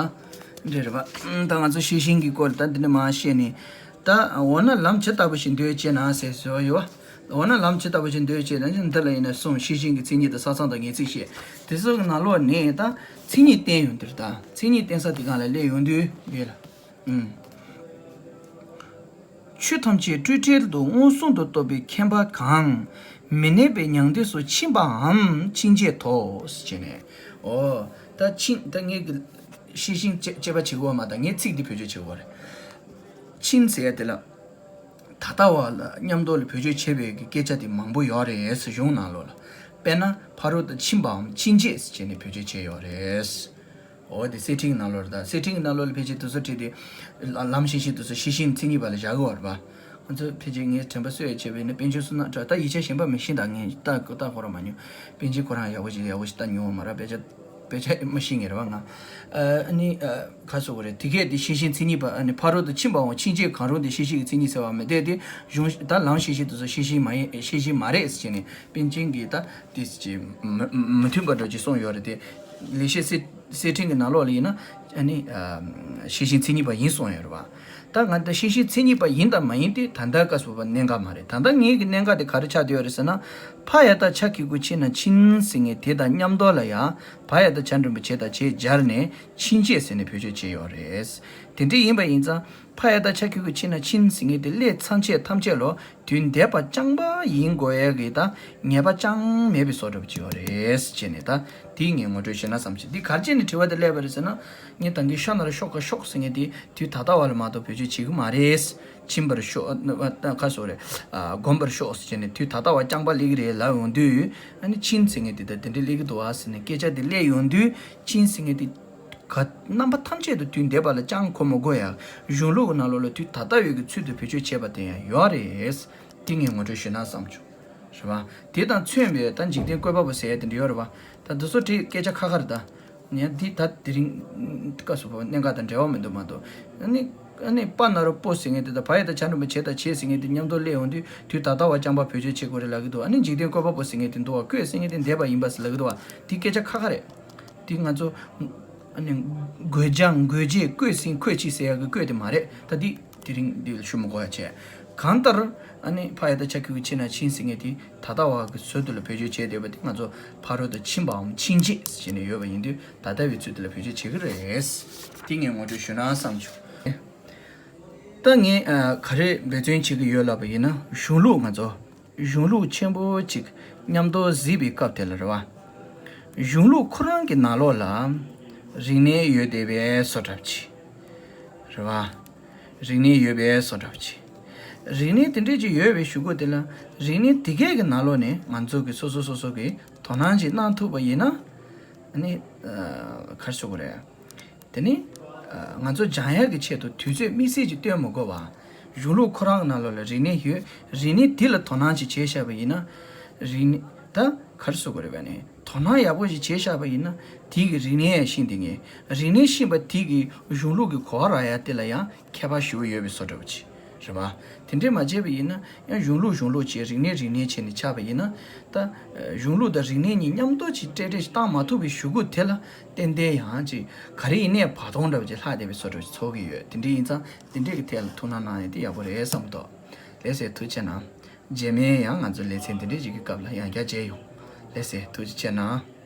འདྲ་རེད་བ། ད་ང་ཚོ་ཤེས་བཞིན་གྱི་སྐོར་ད་འདི་འདྲ་མ་བཤད་ནས། ད་འོ་ན་ལམ་ཇི་ལྟ་བུ་ཞིག་འདོད་ཅེ་ན་ཟེར་ཟེར་བ་ཡོད་བ། འོ་ན་ལམ་ཇི་ལྟ་བུ་ཞིག་འདོད་ཅེ་ན། འདི་ལ་ཡིན་ན་གསུམ། ཤེས་བཞིན་གྱི་མཚན་ཉིད་དང་ས་མཚམས་དང་ངེས་ཚིག་བཤད། དེ་ཚོ་གི་ནང་ལོགས་ནས་ད་མཚན་ཉིད་བསྟན་ཡོང་དུས། ད་མཚན་ཉིད་བསྟན་ས་དེ་སྒང་ལ་སླེབས་ཡོང་དུས་འདི་ལ། ཨུམ། ཆོས་ཐམས་ཅད་སྤྲོས་བྲལ་དུ་མངོན་སུམ་དུ་རྟོགས་པའི་མཁྱེན་པ་གང་། མི་གནས་པའི་མྱང་འདས་སུ་ཕྱིན་པའམ་ཕྱིན་ཆད་དོ། ཟེར་བྱས་ནས། འོ། ད་ཕྱིན། ད་ངས་ཀྱི་ཤེས་བཞིན་དཔྱད་དཔྱད་པ་བྱེད་དགོས་མ། ད་ངས་ཚིག་འདི་བེད་སྤྱོད་བྱེད་དགོས་རེད། ཕྱིན་ཟེར་ཡ་དེ་ལ། ད་ལྟ་བ་ལ་མཉམ་དུ་ལ་བེད་སྤྱོད་བྱེད་པའི་གི་སྐད་ཆ་དེ་མང་པོ་ཡོད་རེད་ཟེར། གཞུང་ནང་ལོགས་ལ། དཔེར་ན་ཕ་རོལ་ཏུ་ཕྱིན་པའམ་ཕྱིན་ཆད་ཟེར་བྱས་ནས་བེད་སྤྱོད་བྱས་ཡོད་རེད། འོ་དེ་གསེར་ཕྲེང་གི་ནང་ལོགས་རེད། ད་གསེར་ཕྲེང་གི་ནང་ལོགས་ལ་ཕལ་ཆེར་དེ་ཚོ་བྲིས་ཏེ་ལམ་ཤེས་བྱའི་དེ་ཚོ་ཤེས་བྱའི་མཚན་ཉིད་པ་ལ་བཞག་གི་ཡོད་རེད་པ། ང་ཚོ་ཕལ་ཆེར་ངས་དྲན་པ་གསོས་ཡ་བྱས་པ་ཡིན་ན་པཎ་ཆེན་བསོད་ནམས་གྲགས། ད་ཡིག་ཆ་གཞན་པ་མི་ཤེས། ད་ངས་ལྟ་ལྟ་ཁོ་རང་མ་མྱོང་། པཎ་ཆེན་ཁོ་རང་ཡག་པོ་ཞིག་ཡག་པོ་ཞིག་ལྟ་མྱོང་བ་མ་རེད། དཔེ་ཆ་དཔེ་ཆ་མ་ཤེས་ངེས་རེད་པ་ང་། ཨ་ནི་ཨ་ག་རེ་ཟེར་དགོས་རེད། དེ་གས་དེ་ཤེས་བྱའི་མཚན་ཉིད་པ། ཨ་ནི་ཕ་རོལ་ཏུ་ཕྱིན་པའམ་ཕྱིན་ཆད་གང་རུང་དེ་ཤེས་བྱའི་གི་མཚན་ཉིད་ཟེར་བ་མི་འདུག་སྟེ། གཞུང་ད་ལམ་ཤེས་བྱའི་དེ་ཚོ་ཤེས་བྱའི་མ་ཡིན། ཤེས་བྱའི་མ་རེད་ཟེར་ནས་པཎ་ཆེན་གྱིས་ད་དེ་ཅིག་མི་མི་མཐུན་པ་འདྲ་ཅིག་གསུངས་ཡོད་རེད་དེ། ལེགས་བཤད་གསེར་གསེར་ཕྲེང་གི་ནང་ལོགས་ལ་ཡིན་ན་ཨ་ནི་ཨ་ཤེས་བྱའི་མཚན་ཉིད་པ་ཡིན་གསུངས་ཡོད་རེད་པ། ད་ང་ད་ཤེས་བྱའི་མཚན་ཉིད་པ་ཡིན་དང་མ་ཡིན་དེ་ད་ལྟ་སྐབས་སུ་བབ་པ་གནད་འགག་མ་རེད། ད་ལྟ་ངའི་གི་གནད་འགག་དེ་ག་རེ་ཆགས་བསྡད་ཡོད་རེད་ཟེར་ན། ཕ་ཡ་བཏགས་ཕྱ་གི་གུ་ཕྱི་ན་ཕྱིན་ཟེར་མཁན་དེ་དང་མཉམ་དུ་ལ་ཡང་ཕ་ཡ་བཏགས་བྱ་འགྲེང་བུ་བྱེ་བ་བྱེད་སྦྱར་ནས་ཕྱིན་ཆད་ཟེར་ནས་བེད་སྤྱོད་བྱས་ཡོད་རེད། དེ་འདྲ་ཡིན་པ་ཡིན་ཙང་ཕ་ཡ་བཏགས་ཕྱ་གི་གུ་ཕྱི་ན་ཕྱིན་ཟེར་མཁན་དེ་སླད་ཕྱིན་ཆད་ཐམས་ཅད་ལ་དུས་འདས་པ་རྐྱང་པ་ཡིན་དགོས་ཡ་གི་ད་ངེས་པ་ཅང་མེད་པའི་བཟོ་འདྲ་པོ་ཅིག་ཡོད་རེད་ཅེས་ནས། ད་དེ་ངས་ངོ་སྤྲོད་ཞུས་ན་བསམ་བྱུང་། འདི་ག་རེ་བྱས་ནས་དྲི་བ་དེ་སླེབས་པ་རེད་ཟེར་ན། ངས་ད་གིན་ཤ་ན་རོ་ཤོག་ཁ་ཤོག་ཟེར་མཁན་དེ་དུས་ད་ལྟ་བ་ལ་མ་གཏོགས་བེད་སྤྱོད་བྱེད་ཀྱི་མ་རེད། ཕྱིན་པར་ཤོག་ཨ་ཁ་སོ་རེད། ཨ་བསྒོམ་པར་ཤོག་ཟེར་བྱས་ནས་དུས་ད་ལྟ་བ་རྐྱང་པ་སླེབས་ཀྱི་རེད་ལབ་ཡོང་དུས། ཨ་ནི་ཕྱིན་ཟེར་མཁན་དེ་ད་དེ་འདྲ་སླེབས་ཀྱི་འདུག་ཨ་ཟེར་ནས་སྐད་ཆ་དེ་སླེབས་ཡོང་དུས། ཕྱིན་ཟེར་མཁན་དེ་ག་རྣམ་པ་ཐམས་ཅད་དུ་དུས་འདས་པ་ལ་ཅང་གོ་མི་དགོས་ཡ། གཞུང་ལུགས་ཀྱི་ནང་ལོགས་ལ་དུས་ད་ལྟ་བའི་གི་ཚུལ་དུ་བེད་སྤྱོད་བྱས་པ་དེ་ཡང་ཡོད་རེད། དེ་ངས་ངོ་སྤྲོད་ཞུས་ན་བསམ་བྱུང་། རེད་པ། དེ་དང་མཚོན་པའི་ད་འཇིག་རྟེན་བཀོད་པ་པོ་ཟེར་ཡ་དེ་འདྲ་ཡོད་རེད་པ། ད་འདི་ཚོ་དེ་སྐད་ཆ་ཁ་ཁ་རེད་ད། ཡང་འདི་ད་དེ་རིང་སྐབས་སུ་བབ་པ་གནད་འགག་དང་འབྲེལ་བ་མི་འདུག་མ་གཏོགས། ཨ་ནི་ཨ་ནི་པ་ན་རོ་པོ་ཟེར་མཁན་དེ་དང་ཕ་ཡ་བཏགས་ཕྱ་འགྲེང་བུ་བྱེ་བ་བྱེད་ཟེར་མཁན་དེ་མཉམ་དུ་སླེབས་ཡོང་དུས་དུས་ད་ལྟ་བ་རྐྱང་པ་བེད་སྤྱོད་བྱེད་དགོས་རེད་ལབ་ཀྱི་འདུག་ཨ་ནི་འཇིག་རྟེན་བཀོད་པ་པོ་ཟེར་མཁན་དེ་འདུག་བ། བཀོད་ཟེར་མཁན་དེ་འདས་པ་ཡིན་པ་ཟེར་ལབ་ཀྱི་འདུག་བ། དེ་སྐད་ཆ་ཁ་ཁ་རེད། དེ་ང་ཚོ་ཨ་ནི་འགོད་བྱ་འགོད་བྱེད་བཀོད་ཟིན་བཀོད་ཕྱིན་ཟེར་ཡག་གི་བཀོད་དེ་མ་རེད། ད་དེ་དེ་རིང་འདི་ལ་ཞུ་མི་དགོས་ཡ་བྱས། གང་ལྟར་ཨ་ནི་ཕ་ཡ་བཏགས་ཕྱ་གི་གུ་ཕྱི་ན་ཕྱིན་ཟེར་མཁན་དེ་ད་ལྟ་བ་གི་ཚུལ་དུ་ལ་བེད་སྤྱོད་བྱས་བསྡད་པ་དེ་ང་ཚོ་ཕ་རོལ་ཏུ་ཕྱིན་པའམ་ཕྱིན་ཆད་ཟེར་ནས་ཡོད་པ་ཡིན་དུས་ད་ལྟ་བའི་ཚུལ་དུ་ལ་བེད་སྤྱོད་བྱེད་ཀྱི་རེད། དེ་ངས་ངོ་སྤྲོད་ཞུས་ན་བསམ་བྱུང་། ད་ངས་ཨ་ག་རེ་འབད་བརྩོན་བྱེད་ཀྱི་ཡོད་ལབ་པ་ཡིན་ན། གཞུང་ལུགས་ང་ཚོ་གཞུང་ལུགས་ཆེན་པོ་གཅིག་མཉམ་དུ་གཟིགས་པའི་སྐབས་དེ་ལ་རེད་བ། གཞུང་ལུགས་ཁོ་རང་གི་ནང་ལོགས་ལ་རིག་གནས་ཡོད་བསྡད་པའི་བཟོ་འདྲ་ཅིག་རེད་བ། རིག་གནས་ཡོད་པའི་བཟོ་འདྲ་ཅིག་རིག་གནས་དེ་འདྲས་ཅིག་ཡོད་པའི་གཞུག་གུ་དེ་ལ་རིག་གནས་དེ་གས་ཀྱི་ནང་ལོགས་ནས་ང་ཚོ་གི་སོ་སོ་སོ་སོ་གི་དོ་སྣང་ཅིག་གནང་ཐུབ་པ་ཡིན་ན། ཨ་ནི་ཨ་ག་རེ་ཟེར་དགོས་རེད། དེ་ནི་ཨ་ང་ཚོ་སྦྱང་ཡག་གི་ཆེད་དུ་དུས་ཚོད་དམིགས་བསལ་ཅིག་སྟོན་མི་དགོས་པ། གཞུང་ལུགས་ཁོ་རང་གི་ནང་ལོགས་ལ་རིག་གནས་ཡོད། རིག་གནས་དེ་ལ་དོ་སྣང་ཅིག་བྱས་བཞག་པ་ཡིན་ན། རིག་གནས་ད་ག་རེ་ཟེར་དགོས་རེད་པ། ནི་དོ་སྣང་ཡག་པོ་ཞིག་བྱས་བཞག་པ་ཡིན་ན་དེ་གི་རིག་གནས་ཡང་ཤེས་བསྡད་མཁན། རིག་གནས་ཤེས་པ་དེ་གི་གཞུང་ལུགས་ཀྱི་གོ་བ་རག་ཡ་དེ་ལ་ཡང་ཁྱད་པར་ཞེ་པོ་ཡོད་པའི་བཟོ་འདྲ་པོ་ཅིག་རེད་པ། དེ་འདྲས་མ་བྱས་པ་ཡིན་ན་ཡང་གཞུང་ལུགས་གཞུང་ལུགས་བྱས། རིག་གནས་རིག་གནས་བྱས་ནས་ཆགས་པ་ཡིན་ན། ད་གཞུང་ལུགས་དང་རིག་གནས་གཉིས་མཉམ་དུ་ཅིག་འདྲེས་འདྲེས་ཤིག་བཏང་མ་ཐུབ་པའི་གཞུག་གུ་དེ་ལ་ཏན་ཏན་ཡང་ཅིག་ག་རེ་ཡིན་ནའི་བར་སྟོང་འདྲ་པོ་ཅིག་ལྷག་བསྡད་པའི་བཟོ་འདྲ་པོ་ཅིག་ཚོར་གྱི་ཡོད། དེ་འདྲས་ཡིན་ཙང་དེ་འདྲས་ཀྱི་ཐད་ལ་ཐུགས་སྣང་གནང་ཡ་དེ་ཡག་པོ་རེད་བསམ་འདུག་ལགས་སེ། ཐུགས་རྗེ་གནང་། རྗེས་མའི་ཡང་ང་ཚོ་ལེ་ཚན་དེ་འདྲས་ཅིག་གི་སྐབས་ལ་ཡང་བསྐྱར་མཇལ་ཡོང་། ལགས་སེ། ཐུགས་རྗེ་ཆེ་གནང་།